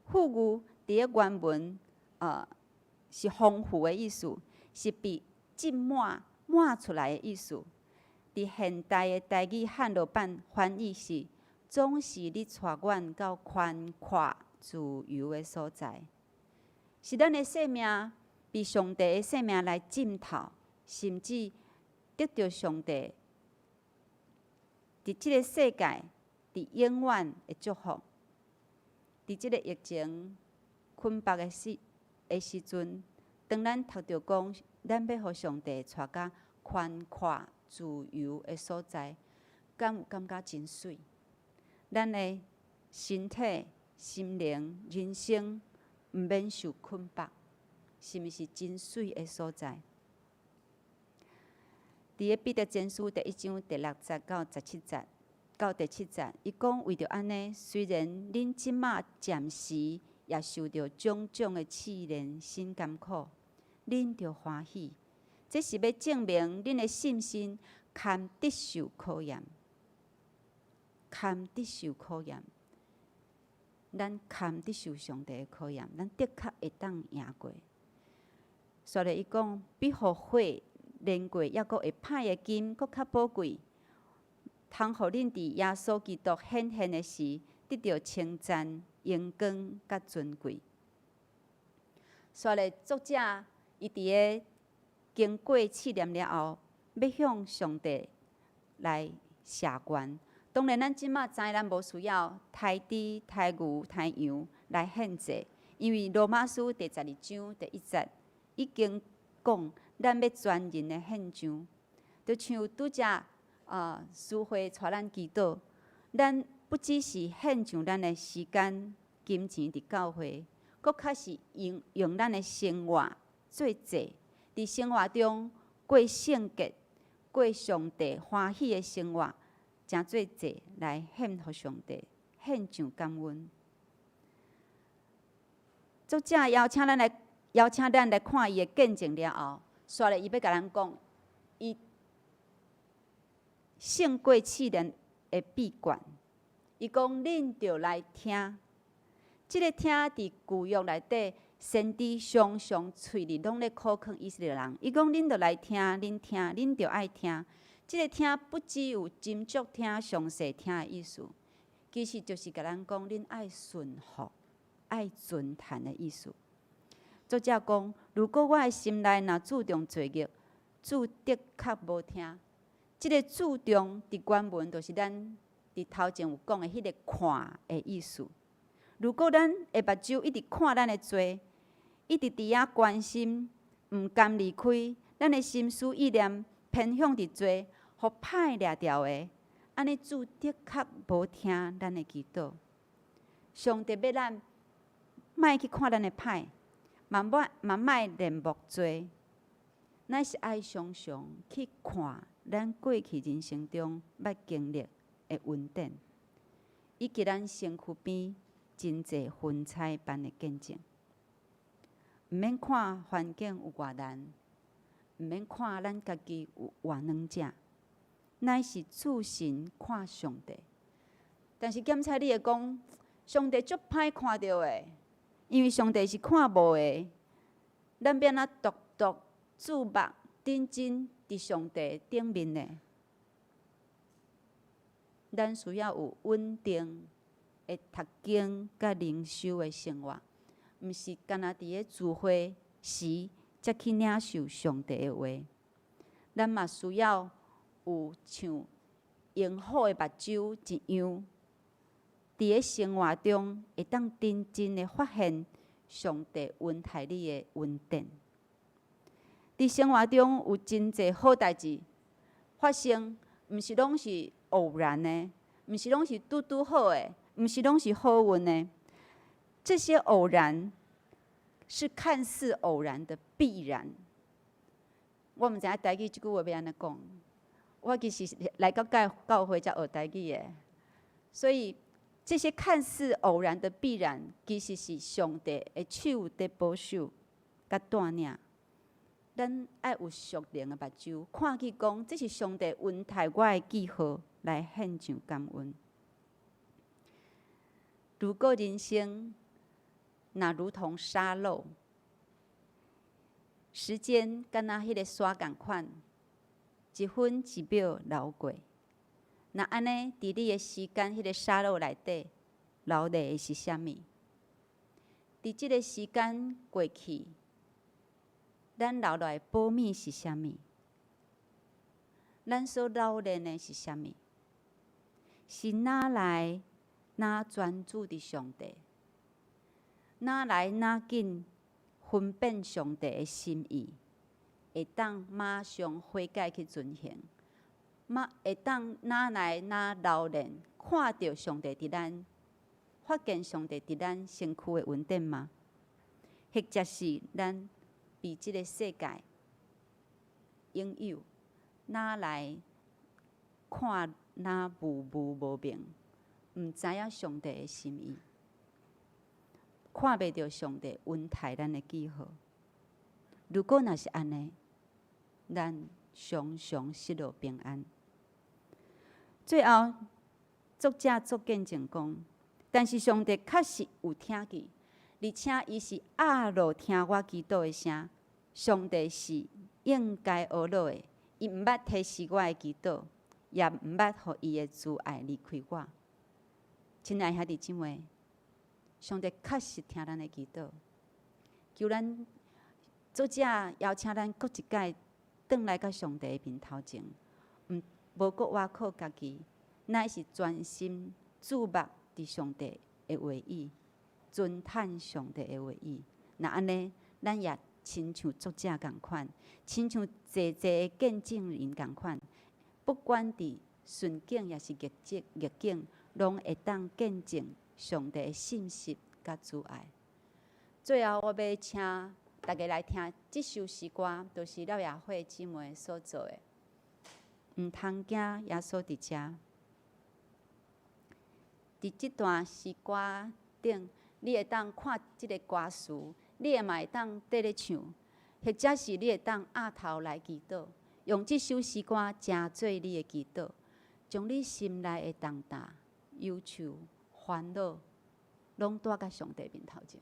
富裕佇咧原文，是豐富的意思，是被浸滿滿出來的意思。佇現代的台語漢羅版翻譯是：總是你帶阮到寬闊自由的所在，是咱的生命被上帝的生命來浸透，甚至得著上帝佇這个世界佇永遠的祝福。佇這个疫情捆綁的時陣，當咱讀著講，咱欲予上帝帶到寬闊自由的所在，敢有感覺真媠？咱的身體、心靈、人生毋免受捆綁，是毋是真媠的所在？佇个彼得前書第一章第六節到十七節，到第七節，伊講為著按呢，雖然恁這馬暫時也受著種種的試煉，心甘苦，恁著歡喜，這是欲證明恁的信心堪得受考驗，堪得受考驗。咱堪得受上帝的考驗，咱的確會當贏過。煞來伊講，比予火煉過，猶閣會歹的金，閣較寶貴，通予恁佇耶穌基督顯現的時，得著稱讚、榮光佮尊貴。煞來作者伊佇个經過試煉了後，欲向上帝來謝願。當然，咱這馬知咱無需要刣豬、刣牛、刣羊來獻祭，因為羅馬書第十二章第一節已經講，咱欲全人的獻上，就像拄才司會帶咱祈禱，咱不只是獻上咱的時間、金錢佇教會，閣較是用用咱的生活做祭，佇生活中過聖潔、過上帝歡喜的生活，成做祭來獻予上帝，獻上感恩。作者邀請咱來看伊的見證了後，煞來伊欲共咱講，伊勝過試煉的秘訣。伊講：恁著來聽，這个聽佇舊約內底，先知常常喙裡攏咧苦勸以色列人。伊講：恁著來聽，恁聽，恁著愛聽。這个聽不只有斟酌聽、詳細聽的意思，其實就是共咱講，恁愛順服、愛遵趁的意思。作者講：如果我的心內若注重罪孽，主的確無聽。這个注重佇原文就是咱佇頭前有講的彼个看的意思。如果咱的目睭一直看咱的罪，一直佇遐關心，毋甘離開，咱的心思意念偏向佇罪，予歹掠著的，按呢主的確無聽咱的祈禱。上帝欲咱莫去看咱的歹，嘛莫嘛莫戀慕罪，乃是愛常常去看咱過去人生中捌經歷的恩典，以及咱身軀邊真濟雲彩般的見證。毋免看環境有偌難，毋免看咱家己有偌軟弱，乃是注神看上帝。但是檢查你會講，上帝足歹看著的，因為上帝是看無的。咱欲按怎獨獨注目定睛佇上帝頂面呢？咱需要有穩定的讀經佮靈修的生活，毋是干焦佇咧聚會時才去領受上帝的話。咱嘛需要有像用虎的目睭一樣，佇咧生活中會當真真的發現上帝恩待你的恩典。佇生活中有真濟好代誌發生，毋是攏是偶然的，毋是攏是拄拄好的，毋是攏是好運的。這些偶然是看似偶然的必然。我毋知影台語這句話欲按怎講。我其實來到教會才學台語的，所以這些看似偶然的必然，其實是上帝的手佇保守、佮帶領。咱愛有屬靈的目睭，看見講，這是上帝恩待我的記號，來獻上感恩。如果人生若如同沙漏，時間敢若彼个沙仝款，一分一秒流過。若按呢，佇你的時間彼个沙漏內底留低的是啥物？佇這个時間過去，咱留落來的寶物是啥物？咱所留戀的是啥物？是哪來哪專注佇上帝？哪來哪緊分辨上帝的心意，會當馬上悔改去遵行？嘛會當哪來哪留戀，看著上帝佇咱，發現上帝佇咱身軀的恩典嗎？或者是咱被這个世界引誘，哪來看哪霧霧無明，毋知影上帝的心意，看袂著上帝恩待咱的記號。如果若是按呢，咱常常失落平安。最後，作者做見證講，但是上帝確實有聽見，而且伊是壓落聽我祈禱的聲。上帝是應該呵咾的，伊毋捌提示我的祈禱，也毋捌予伊的慈愛離開我。親愛兄弟姊妹，上帝確實聽咱的祈禱，求咱作者邀請咱閣一擺轉來到上帝的面頭前，毋無閣倚靠家己，乃是專心注目佇上帝的話語，尊嘆上帝的話語。若按呢，咱也親像作者仝款，親像濟濟的見證人仝款，不管佇順境抑是逆境，攏會當見證上帝的信實佮慈愛。最後，我欲請大家來聽這首詩歌，就是廖雅慧姊妹所做的。毋通驚，耶穌佇遮。佇這段詩歌頂，你會當看這个歌詞，你也嘛會當綴咧唱，或者是你會當額頭來祈禱，用這首詩歌成做你的祈禱，將你心內的重擔、憂愁、煩惱，攏帶到上帝面頭前。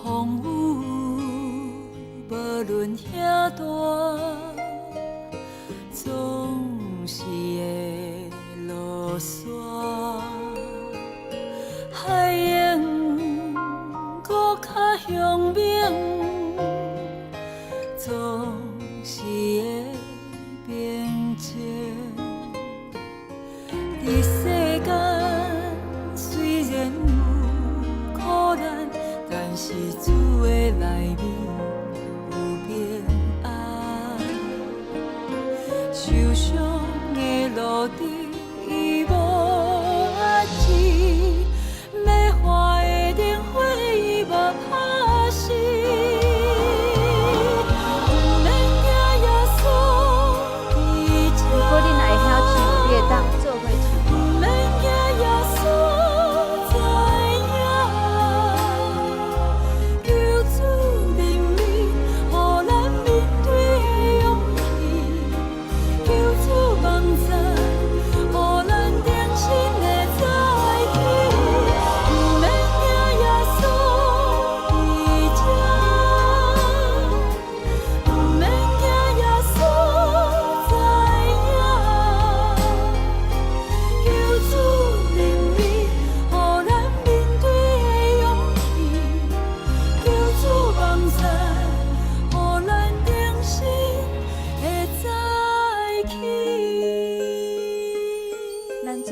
風雨無論遐大，總是會落山。海湧閣較兇猛，總是會平靜。佇世間雖然有苦難，但是主的內面有平安。受傷的路途伊無壓制，欲化的燈火伊嘛拍熄。毋免驚耶穌佇如果你若會曉唱，你會當做伙唱。毋免驚耶穌知影，求主憐憫，予咱面對的勇氣。求主幫贊，予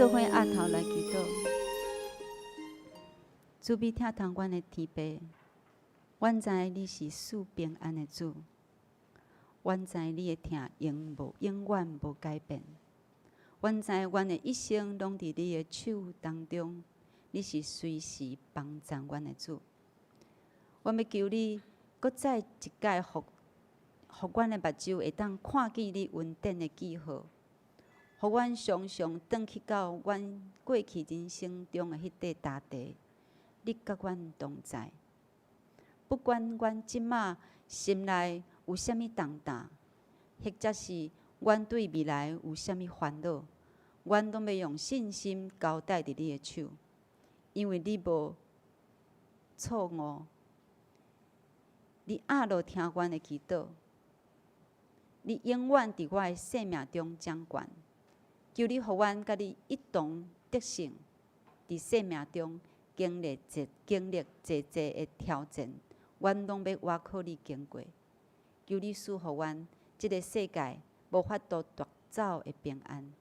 做伙徛頭來祈禱。主美疼痛阮的天父，阮知你是賜平安的主，阮知你的疼永無永遠無改變。阮知阮的一生攏佇你的手當中，你是隨時幫贊阮的主。我欲求你，閣再一擺，予予阮的目睭會當看見你恩典的記號，予阮常常轉去到阮過去人生中的彼塊大地，你佮阮同在。不管阮這馬心內有啥物重擔，或者是阮對未來有啥物煩惱，阮攏欲用信心交代佇你的手，因為你無錯誤，你壓落聽阮的祈禱，你永遠佇我的生命中掌權。求你予阮佮你一同得勝，佇生命中經歷濟濟的挑戰，阮攏欲倚靠你經過。求你賜予阮這个世界無法度奪走的平安。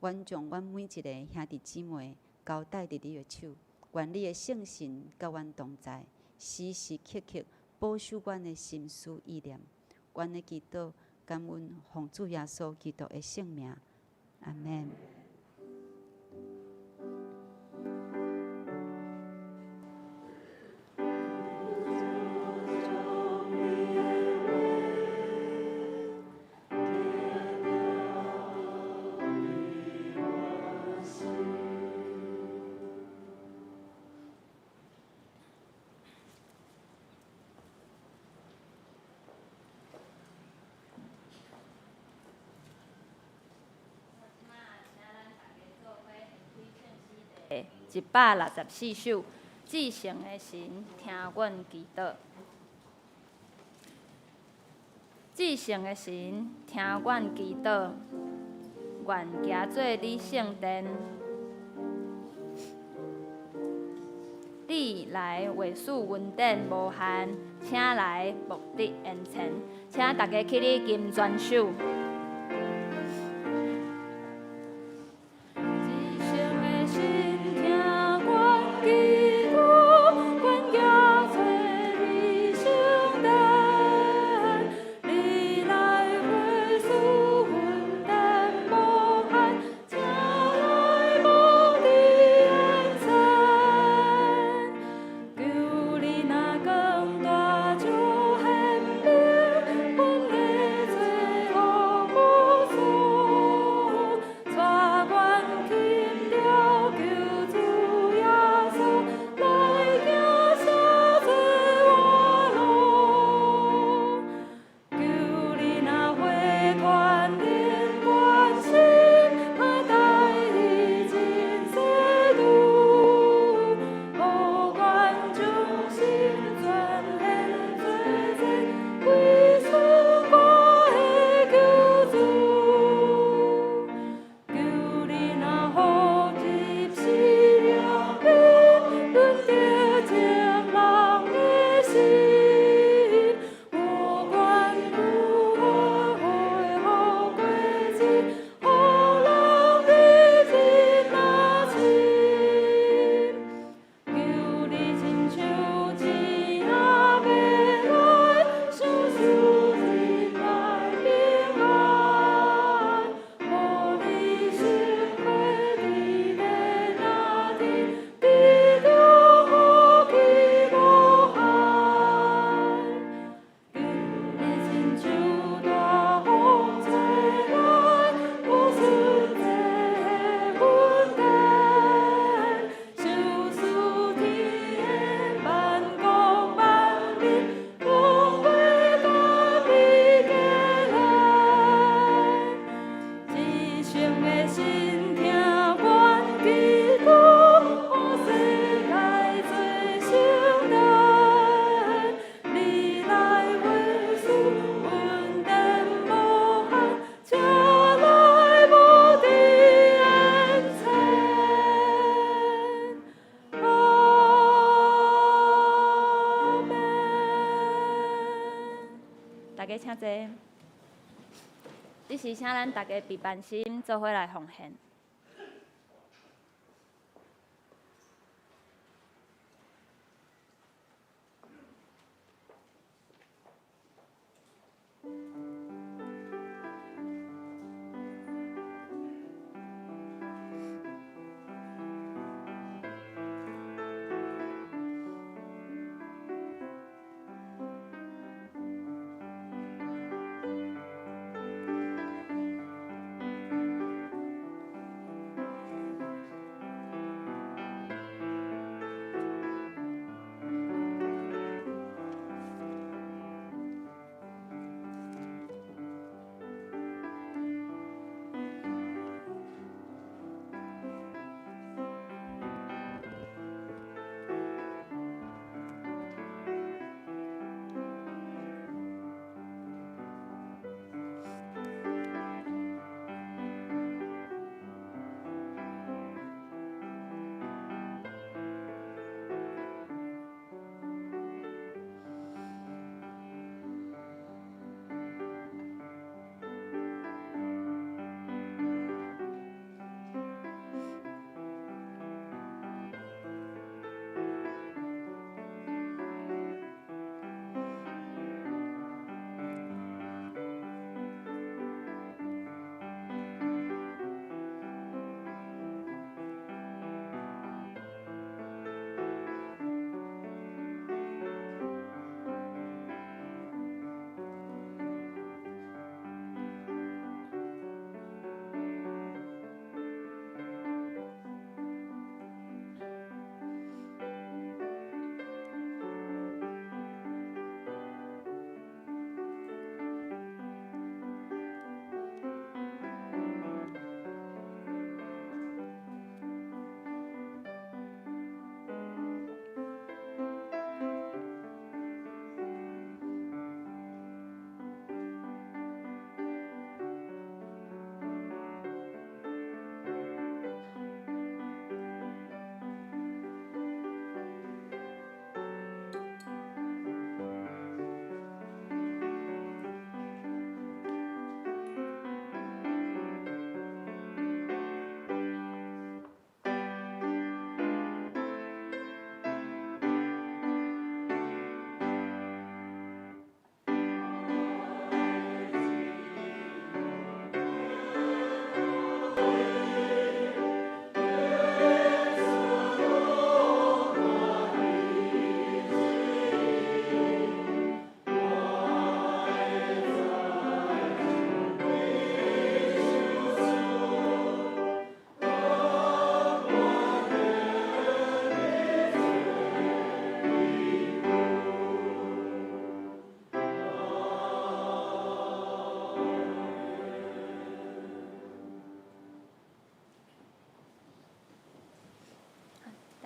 阮將阮每一个兄弟姊妹交代佇你的手，願你的聖神佮阮同在，時時刻刻保守阮的心思意念。阮的祈禱，感恩奉主耶穌基督的聖名，阿們。 164首，至聖的神聽阮祈禱。至聖的神聽阮祈禱，願行做你聖殿，你來話賜恩典無限，請來目的眼前，請大家起立金磚手。大家請坐。這時請咱大家閉班心，做伙來奉獻。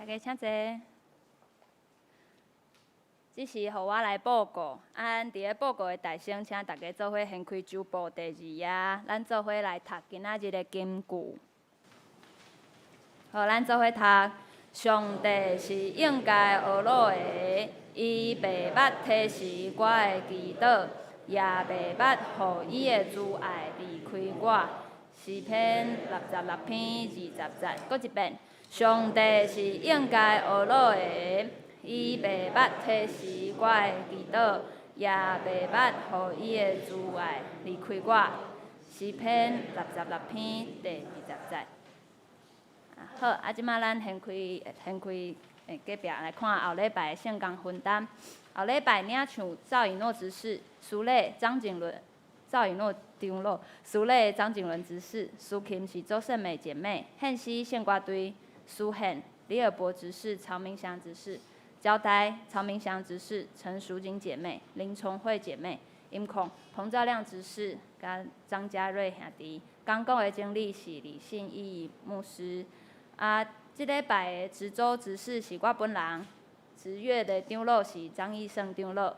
家請坐。這時予我來報告，啊，咱佇咧報告的台先，請大家做伙掀開周報第二頁，咱做伙來讀今仔日的金句。好，咱做伙讀。上帝是應該呵咾的，伊袂捌推辭我的祈禱，也袂捌予伊的慈愛離開我。詩篇66篇20節，閣一遍。上帝是應該呵咾的，伊袂捌推辭我的祈禱，也袂捌予伊的慈愛離開我。詩篇66篇第20節。好，啊，這馬咱掀開掀開隔壁來看後禮拜的聖工分擔。後禮拜領唱趙以諾執事、司禮張景倫、趙以諾長老、司禮張景倫執事、司琴是周勝美姐妹、獻詩聖歌隊、司獻李爾博執事、曹明祥執事、交代曹明祥執事、陳淑錦姐妹、林崇慧姐妹、音控彭兆亮執事、佮張家瑞兄弟。講講的經理是李信義牧師。啊，這禮拜的值週執事是我本人，值月的長老是張義勝長老。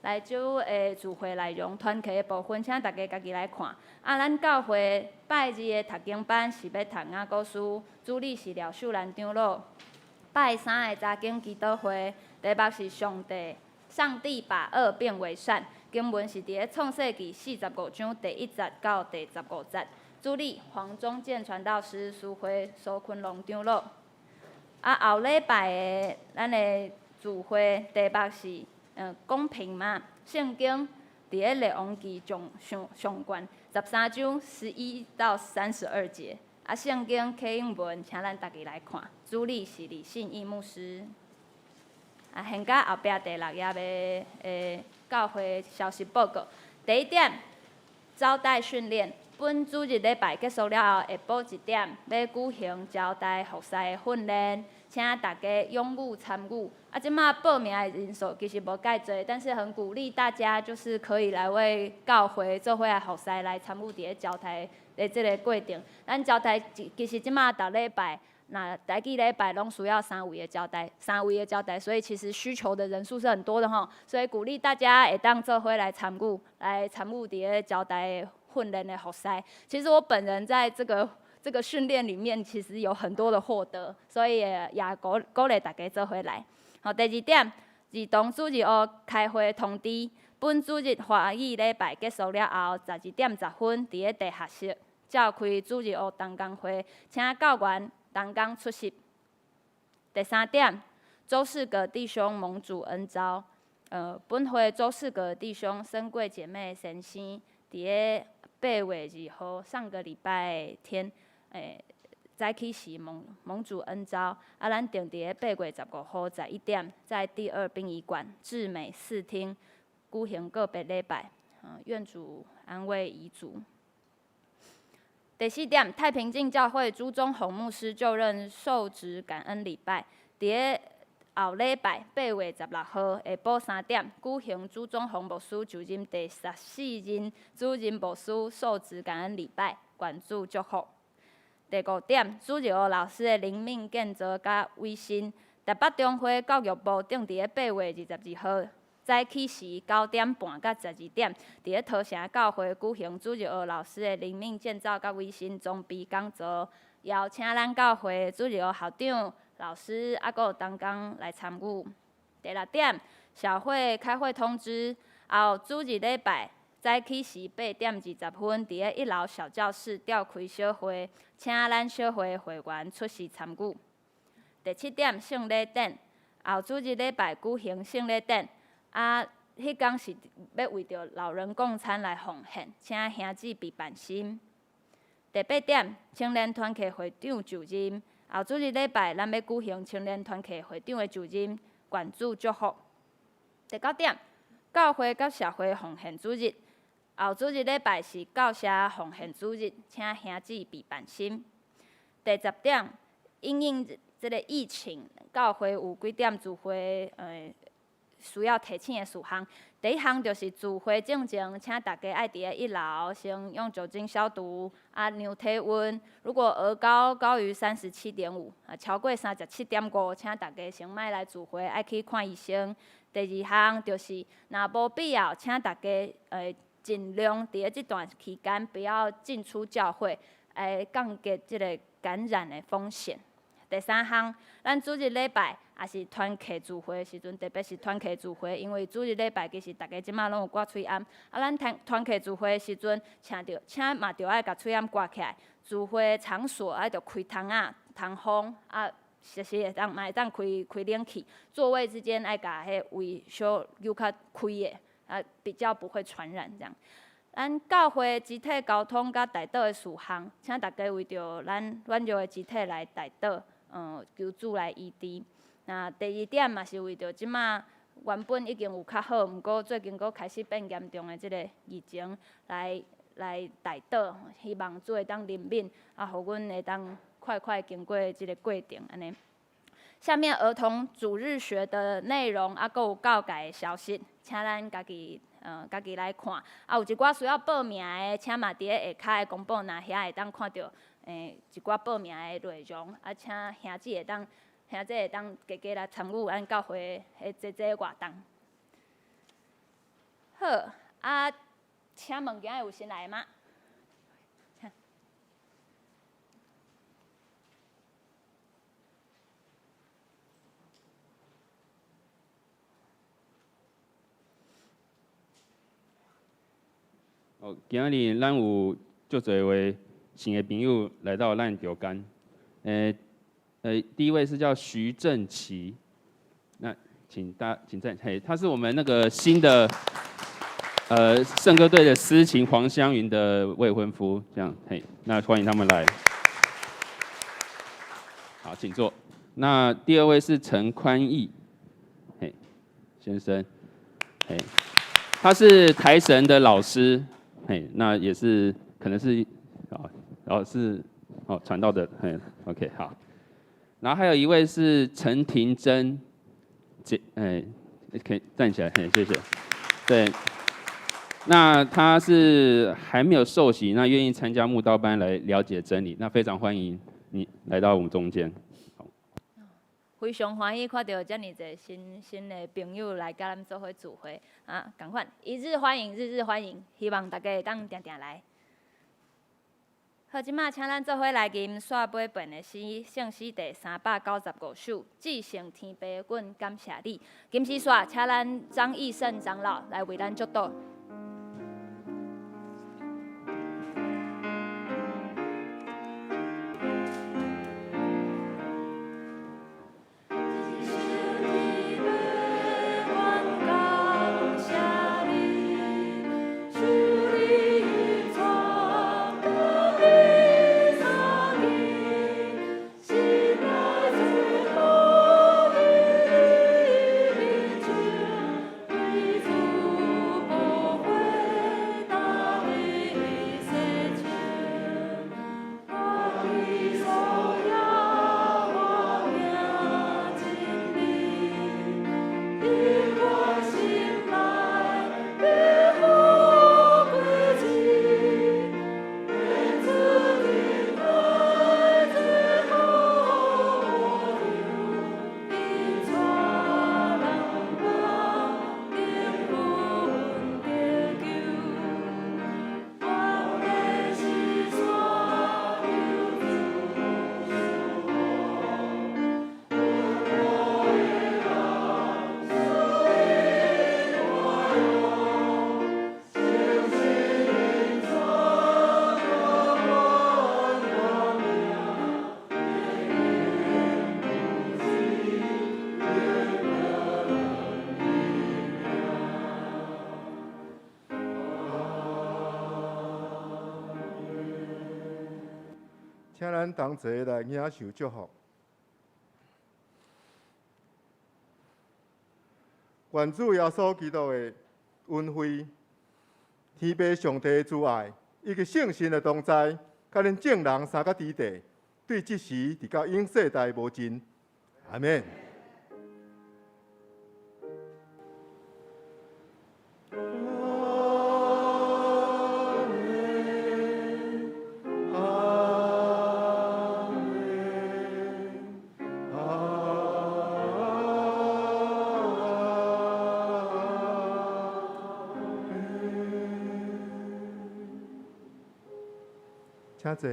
來周的聚會內容，團契的部分，請大家家己來看。啊，咱教會拜日的讀經班是欲讀雅各書，主理是廖秀蘭長老。拜三的查經祈禱會，題目是上帝，上帝把惡變為善。經文是佇咧創世記45章第1節到第15節。主理黃宗健傳道師，司會蘇坤龍長老。啊，後禮拜的咱的聚會題目是，公平嗎？聖經佇咧列王紀上上上卷13章11到32節。啊，聖經啟應文，請咱逐家來看。主理是李信義牧師。啊，現到後壁第六頁的教會消息報告。第一點，招待訓練。本主日禮拜結束了後，下晡1點欲舉行招待服侍的訓練，請大家踴躍參與。啊，這馬報名的人數其實無蓋濟，但是很鼓勵大家，就是可以來為教會做伙來服侍，來參與佇咧招待的這个過程。咱招待其實這馬逐禮拜，若台語禮拜攏需要三位的招待，三位的招待，所以其實需求的人數是很多的吼。所以鼓勵大家會當做伙來參與，來參與佇咧招待訓練的服侍。其實我本人在這個訓練裡面，其實有很多的獲得，所以也鼓勵大家做伙來。好，第二點，兒童主日學開會通知，本主日華語禮拜結束了後，12點10分，佇咧地下室召開主日學同工會，請教員同工出席。第三點，周世格弟兄蒙主恩召，本會周世格弟兄孫貴姐妹先生，佇咧8月2號上個禮拜天，早起時蒙主恩召，啊，咱定佇咧8月15號11點，在第二殯儀館至美四廳舉行告別禮拜，願主安慰遺族。第四點，太平徑教會朱宗宏牧師就任受職感恩禮拜，佇咧後禮拜8月16號下晡3點舉行朱宗宏牧師就任第十四任主任牧師受職感恩禮拜，願主祝福。第五點，主日學老師的靈命建造佮委身，台北中會教育部定佇咧8月22號早起時9點半到12點，佇咧桃城教會舉行主日學老師的靈命建造佮委身裝備講座，邀請咱教會主日學校長、老師猶閣有同工來參與。第六點，小會開會通知，後主日禮拜早起時8點20分，佇咧一樓小教室召開小會，請咱小會會員出席參與。第七點，聖禮典，後主日禮拜舉行聖禮典，啊，彼工是欲為著老人共餐來奉獻，請兄姊備辦心。第八點，青年團契會長就任，後主日禮拜咱欲舉行青年團契會長的就任，願主祝福。第九點，教會佮社會奉獻主日，後主日禮拜是教社奉獻主日，請兄姊備辦心。第十點，因應這个疫情，教會有幾點聚會，需要提醒的事項。第一项就是聚会进前，请大家爱伫咧一楼先用酒精消毒，啊量体温。如果额高高于37.5，啊超过37.5，请大家先莫来聚会，爱去看医生。第二项就是，若无必要，请大家尽量伫咧这段期间不要进出教会，来降低这个感染的风险。第三项，咱主日礼拜也是团契聚会的时阵，特别是团契聚会，因为主日礼拜其实大家这马拢有挂喙罨。啊，咱团团契聚会的时阵，请著请嘛著爱共喙罨挂起来。聚会场所爱著开窗仔通风，啊，设施会当嘛会当开开冷气，座位之间爱共彼位小留较开的，啊，比较不会传染这样。咱教会肢体沟通佮代祷的事项，请大家为著咱软弱的肢体来代祷。求主来医治。那第二点嘛是为著这马原本已经有较好，毋过最近阁开始变严重的这个疫情来来代祷，希望主会当怜悯，啊，予阮会当快快经过这个过程按呢。下面儿童主日学的内容，啊，阁有教改的消息，请咱家己家己来看。啊，有一寡需要报名的，请嘛伫咧下跤的公布栏遐会当看著。一寡报名的内容，啊，请兄姊会当，兄姊会当加加来参与咱教会的这这活动。好，啊，请问今日有新来的吗？哦，今日咱有足济位新的朋友来到咱中间，第一位是叫徐正奇，那请大请站，嘿，他是我们那个新的，圣歌队的司琴黄湘云的未婚夫，这样，嘿，那欢迎他们来。好，请坐。那第二位是陈宽义，嘿，先生，嘿，他是台神的老师，嘿，那也是可能是啊。哦，是哦，传道的，嘿，OK，好。然后还有一位是陈廷珍，姐，哎，可以站起来，嘿，谢谢。对，那他是还没有受洗，那愿意参加慕道班来了解真理，那非常欢迎你来到我们中间。好，非常欢喜看到遮尔济新新的朋友来佮咱做伙聚会啊，仝款，一日欢迎，日日欢迎，希望大家会当定定来。好，这马请咱做伙来吟煞尾编的诗，圣诗第395首，至圣天父，阮感谢你。金诗煞，请咱张义胜长老来为咱祝祷。请咱同齐来领受祝福。愿主耶稣基督的恩惠、天父上帝的慈爱，以及圣神的同在，佮恁众人三个弟弟，对这时直到永世代无尽。阿们。請坐。